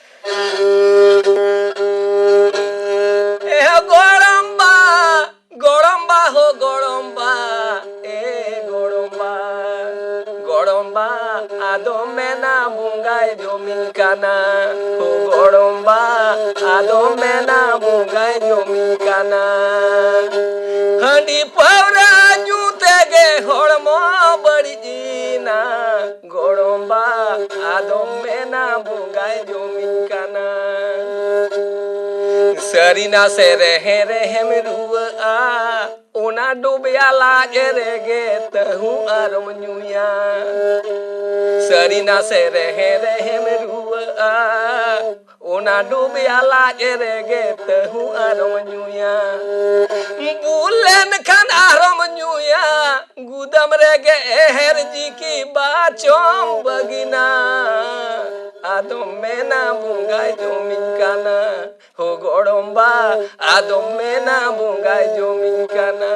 ᱮ ᱜᱚᱲᱚᱢᱵᱟ, ᱜᱚᱲᱚᱢᱵᱟ ᱦᱳ ᱜᱚᱲᱚᱢᱵᱟ, ᱮ ᱜᱚᱲᱚᱢᱵᱟ, ᱜᱚᱲᱚᱢᱵᱟ, ᱟᱫᱚᱢ ᱢᱮᱱᱟ ᱵᱚᱸᱜᱟᱭ ᱡᱚᱢᱤᱧ ᱠᱟᱱᱟ᱾ ᱦᱳ ᱜᱚᱲᱚᱢᱵᱟ, ᱟᱫᱚᱢ ᱢᱮᱱᱟ ᱵᱚᱸᱜᱟᱭ ᱡᱚᱢᱤᱧ ᱠᱟᱱᱟ᱾ ᱦᱟᱺᱰᱤ ᱯᱟᱹᱣᱨᱟᱹ ᱧᱩ ᱛᱮᱜᱮ ᱦᱚᱲᱢᱚ ᱵᱟᱹᱲᱤᱡ ᱮᱱᱟ᱾ ᱜᱚᱲᱚᱢᱵᱟ, ᱟᱫᱚᱢ ᱢᱮᱱᱟ ᱵᱚᱸᱜᱟᱭ ᱡᱚᱢᱤᱧ ᱠᱟᱱᱟ᱾ ᱥᱟᱹᱨᱤ ᱱᱟᱥᱮ ᱨᱮᱦᱮ ᱨᱮᱦᱮᱢ ᱨᱩᱣᱟᱹᱜᱼᱟ, ᱚᱱᱟ ᱰᱩᱵᱭᱟ ᱞᱟᱡ ᱨᱮᱜᱮ ᱛᱟᱹᱦᱩ ᱟᱨᱚᱢ ᱧᱩᱭᱟ᱾ ᱥᱟᱹᱨᱤ ᱱᱟᱥᱮ ᱨᱮᱦᱮ ᱨᱮᱦᱮᱢ ᱨᱩᱣᱟᱹᱜᱼᱟ, ᱚᱱᱟ ᱰᱩᱵᱤᱭᱟ ᱞᱟᱡ ᱨᱮᱜᱮ ᱛᱟᱹᱦᱩ ᱟᱨᱚᱢ ᱧᱩᱭᱟ᱾ ᱵᱩᱞ ᱞᱮᱱᱠᱷᱟᱱ ᱟᱨᱚᱢ ᱧᱩᱭᱟ, ᱜᱩᱫᱟᱢ ᱨᱮᱜᱮ ᱮᱦᱮᱨ ᱡᱤᱠᱤ ᱵᱟᱪᱚᱢ ᱵᱟᱹᱜᱤᱱᱟ᱾ ᱟᱫᱚᱢ ᱢᱮᱱᱟ ᱵᱚᱸᱜᱟᱭ ᱡᱚᱢᱤᱧ ᱠᱟᱱᱟ, ᱦᱳ ᱜᱚᱲᱚᱢᱵᱟ, ᱟᱫᱚᱢ ᱢᱮᱱᱟ ᱵᱚᱸᱜᱟᱭ ᱡᱚᱢᱤᱧ ᱠᱟᱱᱟ᱾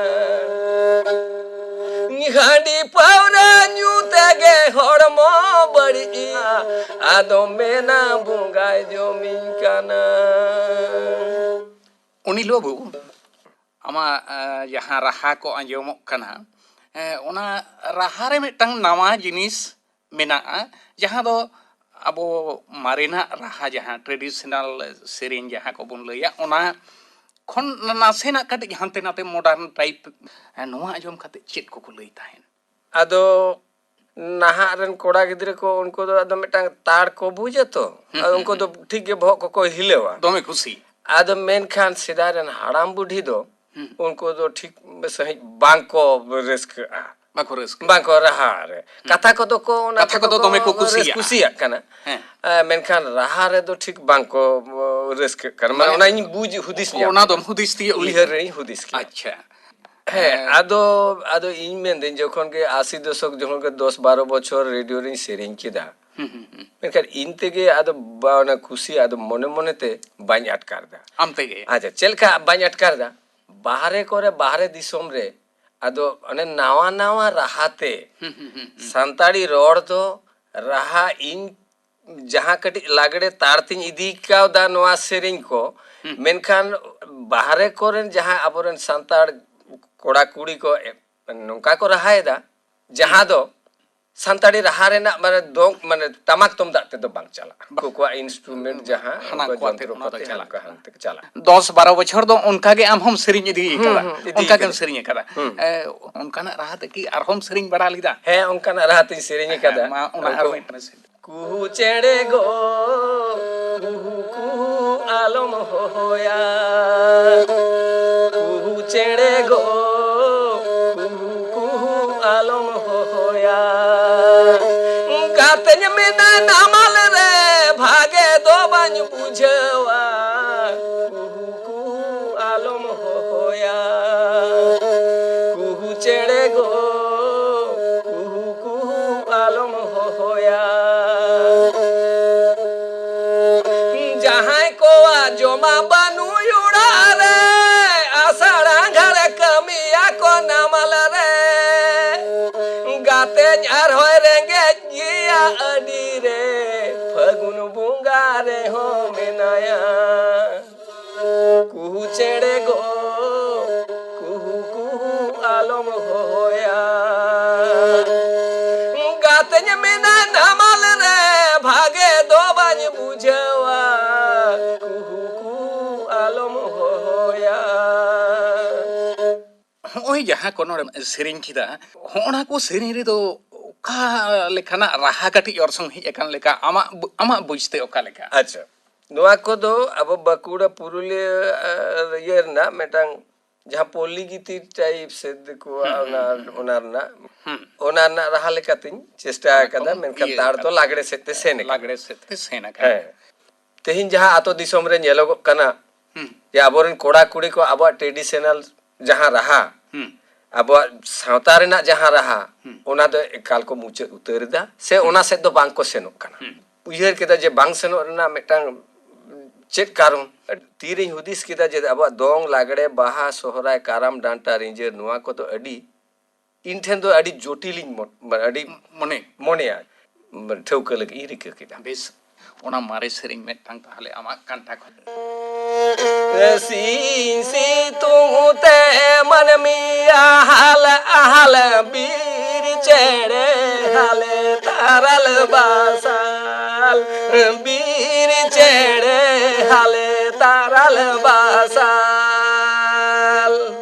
ᱦᱟᱺᱰᱤ ᱯᱟᱹᱣᱨᱟᱹ ᱧᱩ ᱛᱮᱜᱮ ᱦᱚᱲᱢᱚ ᱵᱟᱹᱲᱤᱡᱼᱟ, ᱟᱫᱚᱢ ᱢᱮᱱᱟ ᱵᱚᱸᱜᱟᱭ ᱡᱚᱢᱤᱧ ᱠᱟᱱᱟ᱾ ᱚᱱᱤᱞ ᱵᱟᱹᱵᱩ, ᱟᱢᱟᱜ ᱮ, ᱡᱟᱦᱟᱸ ᱨᱟᱦᱟ ᱠᱚ ᱟᱸᱡᱚᱢᱚᱜ ᱠᱟᱱᱟ, ᱮ, ᱚᱱᱟ ᱨᱟᱦᱟ ᱨᱮ ᱢᱤᱫᱴᱟᱝ ᱱᱟᱣᱟ ᱡᱤᱱᱤᱥ ᱢᱮᱱᱟᱜᱼᱟ, ᱡᱟᱦᱟᱸ ᱫᱚ ᱟᱵᱚ ᱢᱟᱨᱮᱱᱟᱜ ᱨᱟᱦᱟ, ᱡᱟᱦᱟᱸ traditional ᱥᱮᱨᱮᱧ ᱡᱟᱦᱟᱸ ᱠᱚᱵᱚᱱ ᱞᱟᱹᱭᱟ, ᱚᱱᱟ ᱠᱷᱚᱱ ᱱᱟᱥᱮᱱᱟᱜ ᱠᱟᱹᱴᱤᱡ ᱦᱟᱱᱛᱮ ᱱᱟᱛᱮ modern type, ᱮ, ᱱᱚᱣᱟ ᱟᱸᱡᱚᱢ ᱠᱟᱛᱮ ᱪᱮᱫ ᱠᱚᱠᱚ ᱞᱟᱹᱭ ᱛᱟᱦᱮᱸᱫ? ᱟᱫᱚ ᱱᱟᱦᱟᱜ ᱨᱮᱱ ᱠᱚᱲᱟ ᱜᱤᱫᱽᱨᱟᱹ ᱠᱚ, ᱩᱱᱠᱩ ᱫᱚ ᱟᱫᱚ ᱢᱤᱫᱴᱟᱝ ᱛᱟᱲ ᱠᱚ ᱵᱩᱡᱟ ᱛᱚ᱾ ᱦᱩᱸ, ᱟᱫᱚ ᱦᱩᱸ, ᱩᱱᱠᱩ ᱫᱚ ᱦᱩᱸ᱾ ᱴᱷᱤᱠ ᱜᱮ ᱵᱚᱦᱚᱜ ᱠᱚᱠᱚ ᱦᱤᱞᱟᱹᱣᱟ᱾ ᱫᱚᱢᱮ ᱠᱩᱥᱤ᱾ ᱟᱫᱚ ᱢᱮᱱᱠᱷᱟᱱ ᱥᱮᱫᱟᱭ ᱨᱮᱱ ᱦᱟᱲᱟᱢ ᱵᱩᱰᱷᱤ ᱫᱚ ᱦᱩᱸ᱾ ᱩᱱᱠᱩ ᱫᱚ ᱴᱷᱤᱠ ᱥᱟᱺᱦᱤᱡ ᱵᱟᱝᱠᱚ ᱨᱟᱹᱥᱠᱟᱹᱜᱼᱟ᱾ ᱵᱟᱠᱚ ᱨᱟᱹᱥᱠᱟᱹᱜᱼᱟ᱾ ᱵᱟᱝᱠᱚ ᱨᱟᱦᱟ ᱨᱮ᱾ ᱦᱩᱸ᱾ ᱠᱟᱛᱷᱟ ᱠᱚᱫᱚ ᱠᱚ, ᱚᱱᱟ ᱠᱟᱛᱷᱟ ᱠᱚᱫᱚ ᱠᱚᱫᱚ ᱫᱚᱢᱮ ᱠᱚ ᱠᱚ ᱨᱟᱹᱥ-, ᱠᱩᱥᱤᱭᱟᱜᱼᱟ᱾ ᱠᱩᱥᱤᱭᱟᱜ ᱠᱟᱱᱟ᱾ ᱦᱮᱸ᱾ ᱮ, ᱢᱮᱱᱠᱷᱟᱱ ᱨᱟᱦᱟ ᱨᱮᱫᱚ ᱴᱷᱤᱠ ᱵᱟᱝᱠᱚ, ᱚ, ᱨᱟᱹᱥᱠᱟᱹᱜ ᱠᱟᱱᱟ᱾ ᱢᱟᱱᱮ ᱢᱟᱱᱮ ᱚᱱᱟᱧ ᱵᱩᱡᱽ ᱦᱩᱫᱤᱥ ᱧᱟᱢ ᱚᱱᱟ ᱠᱮᱫᱟ᱾ ᱫᱚᱢ ᱦᱩᱫᱤᱥ ᱛᱤᱭᱳᱜ ᱞᱮᱫᱟ᱾ ᱩᱭᱦᱟᱹᱨ ᱨᱮᱧ ᱦᱩᱫᱤᱥ ᱠᱮᱫᱟ᱾ ᱟᱪᱪᱷᱟ᱾ ᱦᱮᱸ, ᱦᱮᱸ᱾ ᱟᱫᱚ, ᱟᱫᱚ ᱤᱧ ᱢᱮᱱᱫᱟᱹᱧ, ᱡᱚᱠᱷᱚᱱ ᱜᱮ ᱟᱥᱤ ᱫᱚᱥᱚᱠ, ᱡᱚᱠᱷᱚᱱ ᱜᱮ ᱫᱚᱥ ᱵᱟᱨᱚ ᱵᱚᱪᱷᱚᱨ ᱨᱮᱰᱤᱭᱳ ᱨᱤᱧ ᱥᱮᱨᱮᱧ ᱠᱮᱫᱟ, ᱦᱩᱸ, ᱦᱩᱸ, ᱦᱩᱸ᱾ ᱢᱮᱱᱠᱷᱟᱱ ᱤᱧ ᱛᱮᱜᱮ ᱟᱫᱚ ᱵᱟ-, ᱚᱱᱟ ᱠᱩᱥᱤ ᱟᱫᱚ ᱢᱚᱱᱮ ᱢᱚᱱᱮᱛᱮ ᱵᱟᱹᱧ ᱟᱴᱠᱟᱨ ᱮᱫᱟ᱾ ᱟᱢ ᱛᱮᱜᱮ? ᱟᱪᱪᱷᱟ, ᱪᱮᱫ ᱞᱮᱠᱟ ᱵᱟᱹᱧ ᱟᱴᱠᱟᱨ ᱮᱫᱟ? ᱵᱟᱦᱨᱮ ᱠᱚᱨᱮ, ᱵᱟᱦᱨᱮ ᱫᱤᱥᱚᱢ ᱨᱮ ᱟᱫᱚ ᱚᱱᱮ ᱱᱟᱣᱟ ᱱᱟᱣᱟ ᱨᱟᱦᱟᱛᱮ ᱦᱩᱸ, ᱦᱩᱸ, ᱦᱩᱸ, ᱦᱩᱸ᱾ ᱥᱟᱱᱛᱟᱲᱤ ᱨᱚᱲ ᱫᱚ ᱨᱟᱦᱟ ᱤᱧ ᱡᱟᱦᱟᱸ ᱠᱟᱹᱴᱤᱡ ᱞᱟᱜᱽᱲᱮ ᱛᱟᱲ ᱛᱤᱧ ᱤᱫᱤ ᱠᱟᱣᱫᱟ ᱱᱚᱣᱟ ᱥᱮᱨᱮᱧ ᱠᱚ, ᱦᱩᱸ᱾ ᱢᱮᱱᱠᱷᱟᱱ ᱵᱟᱦᱨᱮ ᱠᱚᱨᱮᱱ ᱡᱟᱦᱟᱸ ᱟᱵᱚᱨᱮᱱ ᱥᱟᱱᱛᱟᱲ ᱠᱚᱲᱟ ᱠᱩᱲᱤ ᱠᱚ ᱮ-, ᱱᱚᱝᱠᱟ ᱠᱚ ᱨᱟᱦᱟᱭᱮᱫᱟ, ᱡᱟᱦᱟᱸ ᱦᱩᱸ᱾ ᱫᱚ ᱥᱟᱱᱛᱟᱲᱤ ᱨᱟᱦᱟ ᱨᱮᱱᱟᱜ ᱢᱟᱱᱮ ᱫᱚᱝ, ᱢᱟᱱᱮ ᱴᱟᱢᱟᱠ ᱛᱩᱢᱫᱟᱜ ᱛᱮᱫᱚ ᱵᱟᱝ ᱪᱟᱞᱟᱜᱼᱟ᱾ ᱵᱟᱝ᱾ ᱩᱱᱠᱩ ᱠᱚᱣᱟᱜ instrument ᱡᱟᱦᱟᱸ, ᱦᱟᱱᱟ ᱩᱱᱠᱩ ᱠᱚ ᱟᱛᱮ ᱡᱚᱱᱛᱨᱚ ᱚᱱᱟ ᱫᱚ ᱯᱟᱹᱛᱤ ᱪᱟᱞᱟᱜ ᱦᱟᱱᱠᱟ ᱠᱟᱱᱟ᱾ ᱦᱟᱱᱛᱮ ᱪᱟᱞᱟᱜᱼᱟ᱾ ᱫᱚᱥ ᱵᱟᱨᱚ ᱵᱚᱪᱷᱚᱨ ᱫᱚ ᱚᱱᱠᱟ ᱜᱮ ᱟᱢ ᱦᱚᱸᱢ ᱥᱮᱨᱮᱧ ᱤᱫᱤ ᱦᱩᱸ, ᱠᱟᱫᱟ᱾ ᱦᱩᱸ, ᱤᱫᱤ ᱚᱱᱠᱟ ᱜᱮᱢ ᱠᱟᱫᱟ᱾ ᱥᱮᱨᱮᱧ ᱠᱟᱫᱟ᱾ ᱦᱩᱸ᱾ ᱮ, ᱚᱱᱠᱟᱱᱟᱜ ᱨᱟᱦᱟ ᱛᱮᱠᱤ ᱟᱨᱦᱚᱸᱢ ᱥᱮᱨᱮᱧ ᱵᱟᱲᱟ ᱞᱮᱫᱟ? ᱦᱮᱸ, ᱚᱱᱠᱟᱱᱟᱜ ᱨᱟᱦᱟ ᱛᱤᱧ ᱥᱮᱨᱮᱧ ᱠᱟᱫᱟ᱾ ᱢᱟ, ᱚᱱᱟ ᱟᱨ ᱩᱱᱠᱩ ᱢᱤᱫᱴᱟᱝ ᱥᱮᱨᱮᱧ᱾ ᱠᱩᱦᱩ ᱪᱮᱬᱮ ᱜᱚ, ᱠᱩᱦᱩ ᱠᱩᱦᱩ ᱟᱞᱚᱢ ᱦᱚᱦᱚᱭᱟ᱾ ᱠᱩᱦᱩ ᱪᱮᱬᱮ ᱜᱚ, ᱠᱩᱦᱩ ᱠᱩᱦᱩ ᱟᱞᱚᱢ ᱦᱚᱦᱚᱭᱟ᱾ ᱜᱟᱛᱮᱧ ᱢᱮᱱᱟ ᱱᱟᱢᱟᱞ ᱨᱮ, ᱵᱷᱟᱜᱮ ᱫᱚ ᱟᱧ ᱵᱩᱡᱷᱟᱹᱣᱟ, ᱠᱩᱦᱩ ᱠᱩᱦᱩ ᱟᱞᱚᱢ ᱦᱚᱦᱚᱭᱟ᱾ ᱠᱩᱦᱩ ᱪᱮᱬᱮ ᱜᱚ, ᱠᱩᱦᱩ ᱠᱩᱦᱩ ᱟᱞᱚᱢ ᱦᱚᱦᱚᱭᱟ᱾ ᱡᱟᱦᱟᱸᱭ ᱠᱚᱣᱟᱜ ᱡᱚᱢᱟᱜ ᱵᱟᱹᱱᱩᱜ ᱚᱲᱟᱜ ᱨᱮ, ᱟᱥᱟᱲ ᱟᱸᱜᱷᱟᱲ ᱠᱟᱹᱢᱤᱭᱟᱠᱚ ᱱᱟᱢᱟᱞ ᱨᱮ᱾ ᱜᱟᱛᱮᱧ ᱟᱨᱦᱚᱸᱭ ᱨᱮᱸᱜᱮᱡ ᱜᱮᱭᱟ ᱟᱹᱰᱤ ᱨᱮ, ᱯᱷᱟᱹᱜᱩᱱ ᱵᱚᱸᱜᱟ ᱨᱮᱦᱚᱸ ᱢᱮᱱᱟᱭᱟ᱾ ᱠᱩᱦᱩ ᱪᱮᱬᱮ ᱜᱚ, ᱠᱩᱦᱩ ᱠᱩᱦᱩ ᱟᱞᱚᱢ ᱦᱚᱦᱚᱭᱟ᱾ ᱜᱟᱛᱮᱧ ᱢᱮᱱᱟ ᱱᱟᱢᱟᱞ ᱨᱮ, ᱵᱷᱟᱜᱮ ᱫᱚ ᱵᱟᱹᱧ ᱵᱩᱡᱷᱟᱹᱣᱟ᱾ ᱠᱩᱦᱩ ᱠᱩᱦᱩ ᱟᱞᱚᱢ ᱦᱚᱦᱚᱭᱟ᱾ ᱦᱚᱸᱜᱼᱚᱭ ᱡᱟᱦᱟᱸ ᱠᱚ ᱱᱚᱰᱮ ᱥᱮᱨᱮᱧ ᱠᱮᱫᱟ, ᱦᱚᱸᱜᱼᱚᱱᱟ ᱠᱚ ᱥᱮᱨᱮᱧ ᱨᱮᱫᱚ ᱚᱠᱟ ᱞᱮᱠᱟᱱᱟᱜ ᱨᱟᱦᱟ ᱠᱟᱹᱴᱤᱡ ᱚᱨᱥᱚᱝ ᱦᱮᱡ ᱟᱠᱟᱱ ᱞᱮᱠᱟ, ᱟᱢᱟᱜ ᱵᱩ-, ᱟᱢᱟᱜ ᱵᱩᱡᱽᱛᱮ ᱚᱠᱟ ᱞᱮᱠᱟ? ᱟᱪᱪᱷᱟ, ᱱᱚᱣᱟ ᱠᱚᱫᱚ ᱟᱵᱚ ᱵᱟᱸᱠᱩᱲᱟ ᱯᱩᱨᱩᱞᱤᱭᱟᱹ, ᱟᱨ ᱤᱭᱟᱹ ᱨᱮᱱᱟᱜ ᱢᱤᱫᱴᱟᱝ ᱡᱟᱦᱟᱸ ᱯᱚᱞᱞᱤ ᱜᱤᱛᱤ ᱴᱟᱭᱤᱯ ᱥᱮ ᱫᱤᱠᱩᱣᱟᱜ, ᱦᱩᱸ, ᱦᱩᱸ, ᱚᱱᱟ, ᱦᱩᱸ, ᱦᱩᱸ᱾ ᱚᱱᱟ ᱨᱮᱱᱟᱜ, ᱦᱩᱸ᱾ ᱚᱱᱟ ᱨᱮᱱᱟᱜ ᱨᱟᱦᱟ ᱞᱮᱠᱟᱛᱤᱧ ᱪᱮᱥᱴᱟ ᱟᱠᱟᱫᱟ, ᱚᱱᱟ ᱢᱮᱱᱠᱷᱟᱱ ᱤᱭᱟᱹ ᱛᱟᱲ ᱫᱚ ᱠᱟᱱᱟ᱾ ᱞᱟᱜᱽᱲᱮ ᱥᱮᱫ ᱛᱮ ᱥᱮᱱ ᱟᱠᱟᱱᱟ᱾ ᱞᱟᱜᱽᱲᱮ ᱥᱮᱫ ᱛᱮ ᱥᱮᱱ ᱟᱠᱟᱱᱟ᱾ ᱦᱮᱸ᱾ ᱛᱮᱦᱮᱧ ᱡᱟᱦᱟᱸ ᱟᱛᱳ ᱫᱤᱥᱚᱢ ᱨᱮ ᱧᱮᱞᱚᱜᱚᱜ ᱠᱟᱱᱟ, ᱦᱩᱸ᱾ ᱡᱮ ᱟᱵᱚᱨᱮᱱ ᱠᱚᱲᱟ ᱠᱩᱲᱤ ᱠᱚ ᱟᱵᱚᱣᱟᱜ traditional ᱡᱟᱦᱟᱸ ᱨᱟᱦᱟ, ᱦᱩᱸ᱾ ᱟᱵᱚᱣᱟᱜ ᱥᱟᱶᱛᱟ ᱨᱮᱱᱟᱜ ᱡᱟᱦᱟᱸ ᱨᱟᱦᱟ, ᱦᱩᱸ᱾ ᱚᱱᱟ ᱫᱚ ᱮᱠᱟᱞ ᱠᱚ ᱢᱩᱪᱟᱹᱫ ᱩᱛᱟᱹᱨ ᱮᱫᱟ, ᱥᱮ ᱦᱩᱸ᱾ ᱚᱱᱟ ᱥᱮᱫ ᱫᱚ ᱵᱟᱝ ᱠᱚ ᱥᱮᱱᱚᱜ ᱠᱟᱱᱟ᱾ ᱦᱩᱸ᱾ ᱩᱭᱦᱟᱹᱨ ᱠᱮᱫᱟ ᱡᱮ ᱵᱟᱝ ᱥᱮᱱᱚᱜ ᱨᱮᱱᱟᱜ ᱢᱤᱫᱴᱟᱝ ᱪᱮᱫ ᱠᱟᱨᱚᱱ? ᱛᱤᱨᱮᱧ ᱦᱩᱫᱤᱥ ᱠᱮᱫᱟ ᱡᱮ ᱟᱵᱚᱣᱟᱜ ᱫᱚᱝ, ᱞᱟᱜᱽᱲᱮ, ᱵᱟᱦᱟ, ᱥᱚᱦᱨᱟᱭ, ᱠᱟᱨᱟᱢ, ᱰᱟᱱᱴᱟ, ᱨᱤᱸᱡᱟᱹ, ᱱᱚᱣᱟ ᱠᱚᱫᱚ ᱟᱹᱰᱤ, ᱤᱧ ᱴᱷᱮᱱ ᱫᱚ ᱟᱹᱰᱤ ᱡᱚᱴᱤᱞᱤᱧ ᱢᱚ-, ᱢᱟᱱᱮ ᱟᱹᱰᱤ ᱢᱚᱱᱮ᱾ ᱢᱚᱱᱮᱭᱟ, ᱴᱷᱟᱹᱣᱠᱟᱹ ᱞᱟᱹᱜᱤᱫ ᱤᱧ ᱨᱤᱠᱟᱹ ᱠᱮᱫᱟ᱾ ᱵᱮᱥ, ᱚᱱᱟ ᱢᱟᱨᱮ ᱥᱮᱨᱮᱧ ᱢᱤᱫᱴᱟᱝ ᱛᱟᱦᱞᱮ ᱟᱢᱟᱜ ᱠᱟᱱᱴᱷᱟ ᱠᱷᱚᱱ᱾ ᱥᱤᱧ ᱥᱤᱛᱩᱝ ᱛᱮ ᱢᱟᱹᱱᱢᱤ ᱟᱦᱟᱞ ᱟᱦᱟᱞ, ᱵᱤᱨ ᱪᱮᱬᱮ ᱦᱟᱞᱮ ᱛᱟᱨᱟᱞ ᱵᱟᱥᱟᱞ, ᱵᱤᱨ ᱪᱮᱬᱮ ᱦᱟᱞᱮ ᱛᱟᱨᱟᱞ ᱵᱟᱥᱟᱞ᱾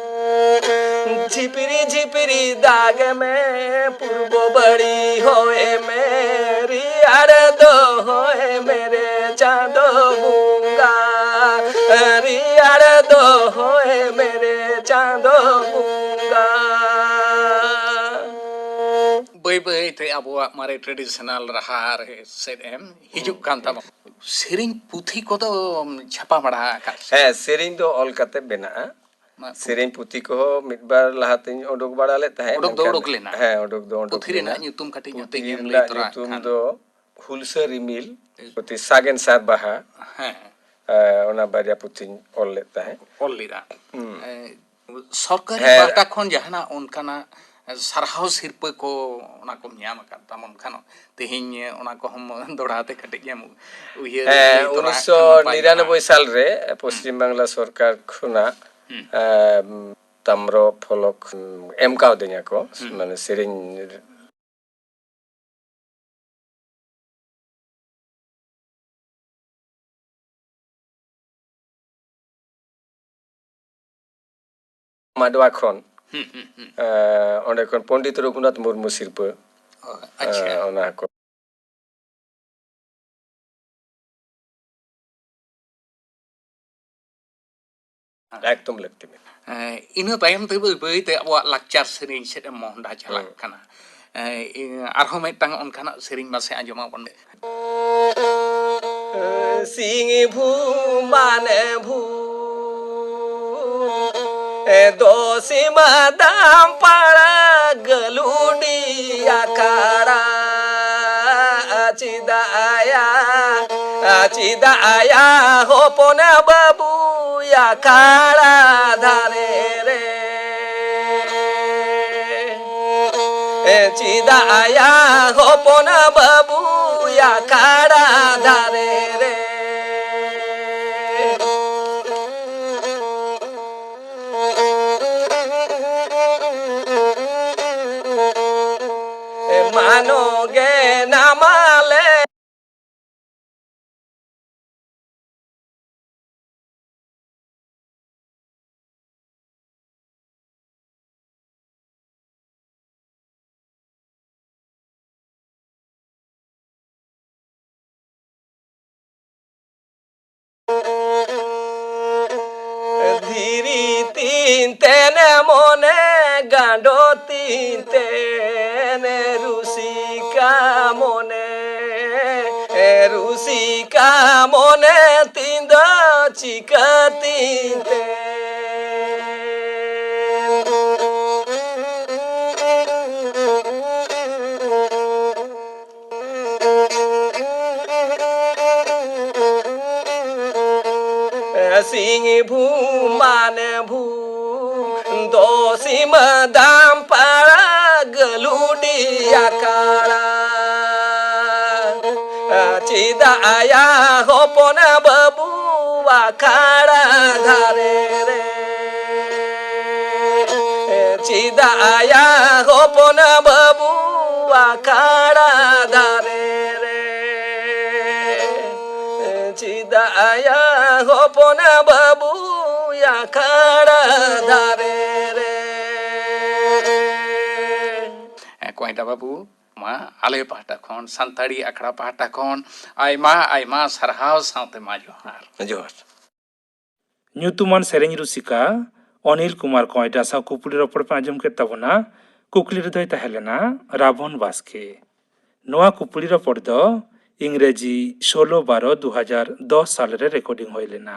ᱡᱷᱤᱯᱨᱤ ᱡᱷᱤᱯᱨᱤ ᱫᱟᱜᱽ ᱢᱮ ᱯᱩᱨᱵᱚ ᱵᱟᱹᱲᱤ ᱦᱚᱭ ᱢᱮ, ᱨᱮᱭᱟᱲ ᱫᱚᱦᱚᱭ ᱢᱮ ᱨᱮ ᱪᱟᱸᱫᱚ ᱵᱚᱸᱜᱟ, ᱨᱮᱭᱟᱲ ᱫᱚᱦᱚᱭ ᱢᱮ ᱨᱮ ᱪᱟᱸᱫᱚ ᱵᱚᱸᱜᱟ᱾ ᱵᱟᱹᱭ ᱵᱟᱹᱭ ᱛᱮ ᱟᱵᱚᱣᱟᱜ ᱢᱟᱨᱮ traditional ᱨᱟᱦᱟ ᱨᱮ ᱥᱮᱫ ᱮᱢ ᱦᱤᱡᱩᱜ ᱠᱟᱱ ᱛᱟᱵᱚᱱᱟ᱾ ᱥᱮᱨᱮᱧ ᱯᱩᱛᱷᱤ ᱠᱚᱫᱚ ᱪᱷᱟᱯᱟ ᱵᱟᱲᱟ ᱟᱠᱟᱫ ᱥᱮ? ᱦᱮᱸ, ᱥᱮᱨᱮᱧ ᱫᱚ ᱚᱞ ᱠᱟᱛᱮ ᱢᱮᱱᱟᱜᱼᱟ᱾ ᱢᱟ, ᱥᱮᱨᱮᱧ ᱯᱩᱛᱷᱤ ᱠᱚᱦᱚᱸ ᱢᱤᱫ ᱵᱟᱨ ᱞᱟᱦᱟᱛᱤᱧ ᱩᱰᱩᱠ ᱵᱟᱲᱟ ᱞᱮᱫ ᱛᱟᱦᱮᱸᱫ, ᱩᱰᱩᱠ ᱫᱚ ᱢᱮᱱᱠᱷᱟᱱ ᱩᱰᱩᱠ ᱞᱮᱱᱟ᱾ ᱦᱮᱸ, ᱩᱰᱩᱠ ᱫᱚ ᱩᱰᱩᱠ ᱯᱩᱛᱷᱤ ᱞᱮᱱᱟ᱾ ᱨᱮᱱᱟᱜ ᱧᱩᱛᱩᱢ ᱠᱟᱹᱴᱤᱡ ᱧᱚᱜ ᱯᱩᱛᱷᱤ ᱛᱮᱜᱮᱢ ᱞᱟᱹᱭ ᱨᱮᱱᱟᱜ ᱛᱚᱨᱟ ᱧᱩᱛᱩᱢ ᱠᱷᱟᱱ᱾ ᱫᱚ ᱦᱩᱞᱥᱟᱹ ᱨᱤᱢᱤᱞ, ᱦᱮᱸ᱾ ᱯᱩᱛᱷᱤ ᱥᱟᱜᱮᱱ ᱥᱟᱨ ᱵᱟᱦᱟ᱾ ᱦᱮᱸ᱾ ᱮ, ᱚᱱᱟ ᱵᱟᱨᱭᱟ ᱯᱩᱛᱷᱤᱧ ᱚᱞ ᱞᱮᱫ ᱛᱟᱦᱮᱸᱫ᱾ ᱚᱞ ᱞᱮᱫᱟ᱾ ᱦᱩᱸ᱾ ᱮ, ᱥᱚᱨᱠᱟᱨᱤ ᱦᱮᱸ᱾ ᱯᱟᱦᱴᱟ ᱠᱷᱚᱱ ᱡᱟᱦᱟᱱᱟᱜ ᱚᱱᱠᱟᱱᱟᱜ ᱥᱟᱨᱦᱟᱣ ᱥᱤᱨᱯᱟᱹ ᱠᱚ ᱚᱱᱟ ᱠᱚᱢ ᱧᱟᱢ ᱟᱠᱟᱫ ᱛᱟᱢ, ᱚᱱᱠᱟᱱᱟᱜ ᱛᱮᱦᱮᱧ ᱚᱱᱟ ᱠᱚᱦᱚᱸ ᱫᱚᱦᱲᱟ ᱛᱮ ᱠᱟᱹᱴᱤᱡ ᱮᱢ ᱩᱭᱦᱟᱹᱨ ᱦᱮᱸ, ᱞᱟᱹᱭ ᱛᱚᱨᱟ ᱩᱱᱤᱥᱥᱚ ᱱᱤᱨᱟᱱᱚᱵᱵᱳᱭ ᱠᱷᱟᱱ ᱱᱟᱯᱟᱭ ᱠᱚᱜᱼᱟ᱾ ᱥᱟᱞ ᱨᱮ ᱯᱚᱥᱪᱤᱢ ᱵᱟᱝᱞᱟ ᱥᱚᱨᱠᱟᱨ ᱠᱷᱚᱱᱟᱜ, ᱦᱩᱸ᱾ ᱮ, ᱛᱟᱢᱨᱚ ᱯᱷᱚᱞᱚᱠ ᱮᱢ ᱠᱟᱣᱫᱤᱧᱟ ᱠᱚ, ᱦᱩᱸ᱾ ᱢᱟᱱᱮ ᱥᱮᱨᱮᱧ ᱢᱟᱰᱣᱟ ᱠᱷᱚᱱ, ᱦᱩᱸ, ᱦᱩᱸ, ᱦᱩᱸ᱾ ᱮ, ᱚᱸᱰᱮ ᱠᱷᱚᱱ ᱯᱚᱱᱰᱤᱛ ᱨᱚᱜᱷᱩᱱᱟᱛᱷ ᱢᱩᱨᱢᱩ ᱥᱤᱨᱯᱟᱹ, ᱚ, ᱟᱪᱪᱷᱟ᱾ ᱮ, ᱚᱱᱟ ᱠᱚ᱾ ᱮᱠᱫᱚᱢ ᱞᱟᱹᱠᱛᱤ ᱢᱮᱱᱟᱜᱼᱟ᱾ ᱮ, ᱤᱱᱟᱹ ᱛᱟᱭᱚᱢ ᱛᱮ ᱵᱟᱹᱭ ᱵᱟᱹᱭ ᱛᱮ ᱟᱵᱚᱣᱟᱜ ᱞᱟᱠᱪᱟᱨ ᱥᱮᱨᱮᱧ ᱥᱮᱫ ᱮ ᱢᱚᱦᱰᱟ ᱪᱟᱞᱟᱜ ᱦᱩᱸ᱾ ᱠᱟᱱᱟ᱾ ᱮ, ᱤ-, ᱟᱨᱦᱚᱸ ᱢᱤᱫᱴᱟᱝ ᱚᱱᱠᱟᱱᱟᱜ ᱥᱮᱨᱮᱧ ᱢᱟᱥᱮ ᱟᱸᱡᱚᱢ ᱟᱵᱚᱱ ᱢᱮ᱾ ᱥᱤᱝᱵᱷᱩᱢ ᱵᱟᱱᱮ ᱵᱷᱩᱢ, ᱮ ᱫᱚᱥᱤᱢᱟ ᱫᱟᱢ ᱯᱟᱲᱟ ᱜᱟᱹᱞᱩᱰᱤ ᱟᱠᱷᱟᱲᱟ᱾ ᱪᱮᱫᱟᱜ ᱭᱟ, ᱪᱮᱫᱟᱜ ᱭᱟ ᱦᱚᱯᱚᱱ ᱵᱟᱹᱵᱩ ᱟᱠᱷᱟᱲᱟ ᱫᱷᱟᱨᱮ ᱨᱮ? ᱪᱮᱫᱟᱜ ᱭᱟ ᱦᱚᱯᱚᱱ ᱵᱟᱹᱵᱩ ᱟᱠᱷᱟᱲᱟ ᱫᱷᱟᱨᱮ ᱨᱮ? ᱢᱟᱱᱚ ᱜᱮ ᱱᱟᱢᱟᱞᱮ᱾ ᱫᱷᱤᱨᱤ ᱛᱤᱱ ᱛᱮᱱ ᱢᱚᱱᱮ, ᱜᱟᱸᱰᱚ ᱛᱤᱱ ᱛᱮᱱ ᱨᱩᱥᱤᱠᱟ ᱢᱚᱱᱮ, ᱨᱩᱥᱤᱠᱟ ᱥᱤᱠᱟ ᱢᱚᱱᱮ ᱛᱤᱧ ᱫᱚ ᱪᱤᱠᱟᱹᱛᱤᱧ ᱛᱮ᱾ ᱥᱤᱝᱵᱷᱩ ᱢᱟᱱᱮ ᱵᱷᱩ ᱫᱚ ᱥᱤᱢᱟᱹ ᱫᱟᱢ ᱯᱟᱲᱟ ᱜᱟᱹᱞᱩᱰᱤ ᱟᱠᱟᱲᱟ᱾ ᱪᱮᱫᱟᱜ ᱟᱭᱟ ᱦᱚᱯᱚᱱ ᱵᱟᱹᱵᱩ ᱟᱠᱟᱲᱟ ᱫᱷᱟᱨᱮ ᱨᱮ? ᱪᱮᱫᱟᱜ ᱟᱭᱟ ᱦᱚᱯᱚᱱ ᱵᱟᱹᱵᱩ ᱟᱠᱟᱲᱟ ᱫᱷᱟᱨᱮ ᱨᱮ? ᱪᱮᱫᱟᱜ ᱟᱭᱟ ᱦᱚᱯᱚᱱ ᱵᱟᱹᱵᱩ ᱟᱠᱟᱲᱟ ᱫᱷᱟᱨᱮ ᱨᱮ? ᱦᱮᱸ, ᱠᱚᱭᱰᱟ ᱵᱟᱹᱵᱩ, ᱢᱟ ᱟᱞᱮ ᱯᱟᱦᱴᱟ ᱠᱷᱚᱱ, ᱥᱟᱱᱛᱟᱲᱤ ᱟᱠᱷᱲᱟ ᱯᱟᱦᱴᱟ ᱠᱷᱚᱱ ᱟᱭᱢᱟ ᱟᱭᱢᱟ ᱥᱟᱨᱦᱟᱣ ᱥᱟᱶᱛᱮ ᱢᱟ ᱡᱚᱦᱟᱨ᱾ ᱡᱚᱦᱟᱨ᱾ ᱧᱩᱛᱩᱢᱟᱱ ᱥᱮᱨᱮᱧ ᱨᱩᱥᱤᱠᱟ ᱚᱱᱤᱞ ᱠᱩᱢᱟᱨ ᱠᱚᱭᱰᱟ ᱥᱟᱶ ᱠᱩᱯᱩᱞᱤ ᱨᱚᱯᱚᱲ ᱯᱮ ᱟᱸᱡᱚᱢ ᱠᱮᱫ ᱛᱟᱵᱚᱱᱟ᱾ ᱠᱩᱠᱞᱤ ᱨᱮᱫᱚᱭ ᱛᱟᱦᱮᱸ ᱞᱮᱱᱟ ᱨᱟᱵᱚᱱ ᱵᱟᱥᱠᱮ᱾ ᱱᱚᱣᱟ ᱠᱩᱯᱞᱤ ᱨᱚᱯᱚᱲ ᱫᱚ ᱤᱝᱨᱮᱡᱤ ᱥᱳᱞᱳ ᱵᱟᱨᱚ ᱫᱩ ᱦᱟᱡᱟᱨ ᱫᱚᱥ ᱥᱟᱞ ᱨᱮ ᱨᱮᱠᱚᱨᱰᱤᱝ ᱦᱩᱭ ᱞᱮᱱᱟ᱾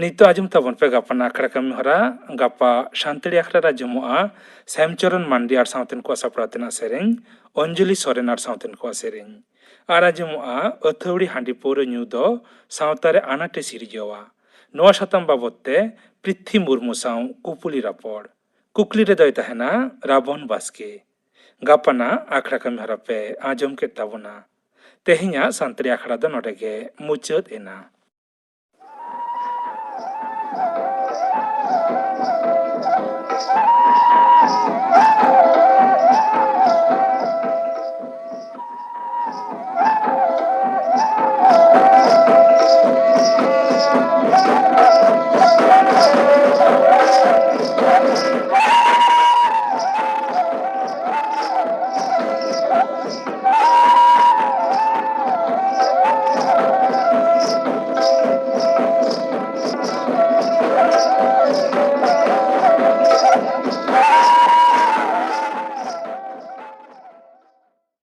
ᱱᱤᱛᱚᱜ ᱟᱸᱡᱚᱢ ᱛᱟᱵᱚᱱ ᱯᱮ ᱜᱟᱯᱟ ᱟᱠᱷᱲᱟ ᱠᱟᱹᱢᱤ ᱦᱚᱨᱟ᱾ ᱜᱟᱯᱟ ᱥᱟᱱᱛᱟᱲᱤ ᱟᱠᱷᱲᱟ ᱨᱮ ᱟᱸᱡᱚᱢᱚᱜᱼᱟ ᱥᱮᱢᱪᱚᱨᱚᱱ ᱢᱟᱱᱰᱤ ᱟᱨ ᱥᱟᱶᱛᱮᱱ ᱠᱚᱣᱟᱜ ᱥᱟᱯᱲᱟᱣ ᱛᱮᱱᱟᱜ ᱥᱮᱨᱮᱧ, ᱚᱧᱡᱚᱞᱤ ᱥᱚᱨᱮᱱ ᱟᱨ ᱥᱟᱶᱛᱮᱱ ᱠᱚᱣᱟᱜ ᱥᱮᱨᱮᱧ᱾ ᱟᱨ ᱟᱸᱡᱚᱢᱚᱜᱼᱟ ᱟᱹᱛᱷᱟᱹᱣᱲᱤ ᱦᱟᱺᱰᱤ ᱯᱟᱹᱣᱨᱟᱹ ᱧᱩ ᱫᱚ ᱥᱟᱶᱛᱟ ᱨᱮ ᱟᱱᱟᱴ ᱮ ᱥᱤᱨᱡᱟᱹᱣᱟ᱾ ᱱᱚᱣᱟ ᱥᱟᱛᱟᱢ ᱵᱟᱵᱚᱛ ᱛᱮ ᱯᱨᱤᱛᱷᱤ ᱢᱩᱨᱢᱩ ᱥᱟᱶ ᱠᱩᱯᱩᱞᱤ ᱨᱚᱯᱚᱲ᱾ ᱠᱩᱠᱞᱤ ᱨᱮᱫᱚᱭ ᱛᱟᱦᱮᱱᱟ ᱨᱟᱵᱚᱱ ᱵᱟᱥᱠᱮ᱾ ᱜᱟᱯᱟᱱᱟᱜ ᱟᱠᱷᱲᱟ ᱠᱟᱹᱢᱤ ᱦᱚᱨᱟ ᱯᱮ ᱟᱸᱡᱚᱢ ᱠᱮᱫ ᱛᱟᱵᱚᱱᱟ᱾ ᱛᱮᱦᱮᱧᱟᱜ ᱥᱟᱱᱛᱟᱲᱤ ᱟᱠᱷᱲᱟ ᱫᱚ ᱱᱚᱰᱮ ᱜᱮ ᱢᱩᱪᱟᱹᱫ ᱮᱱᱟ᱾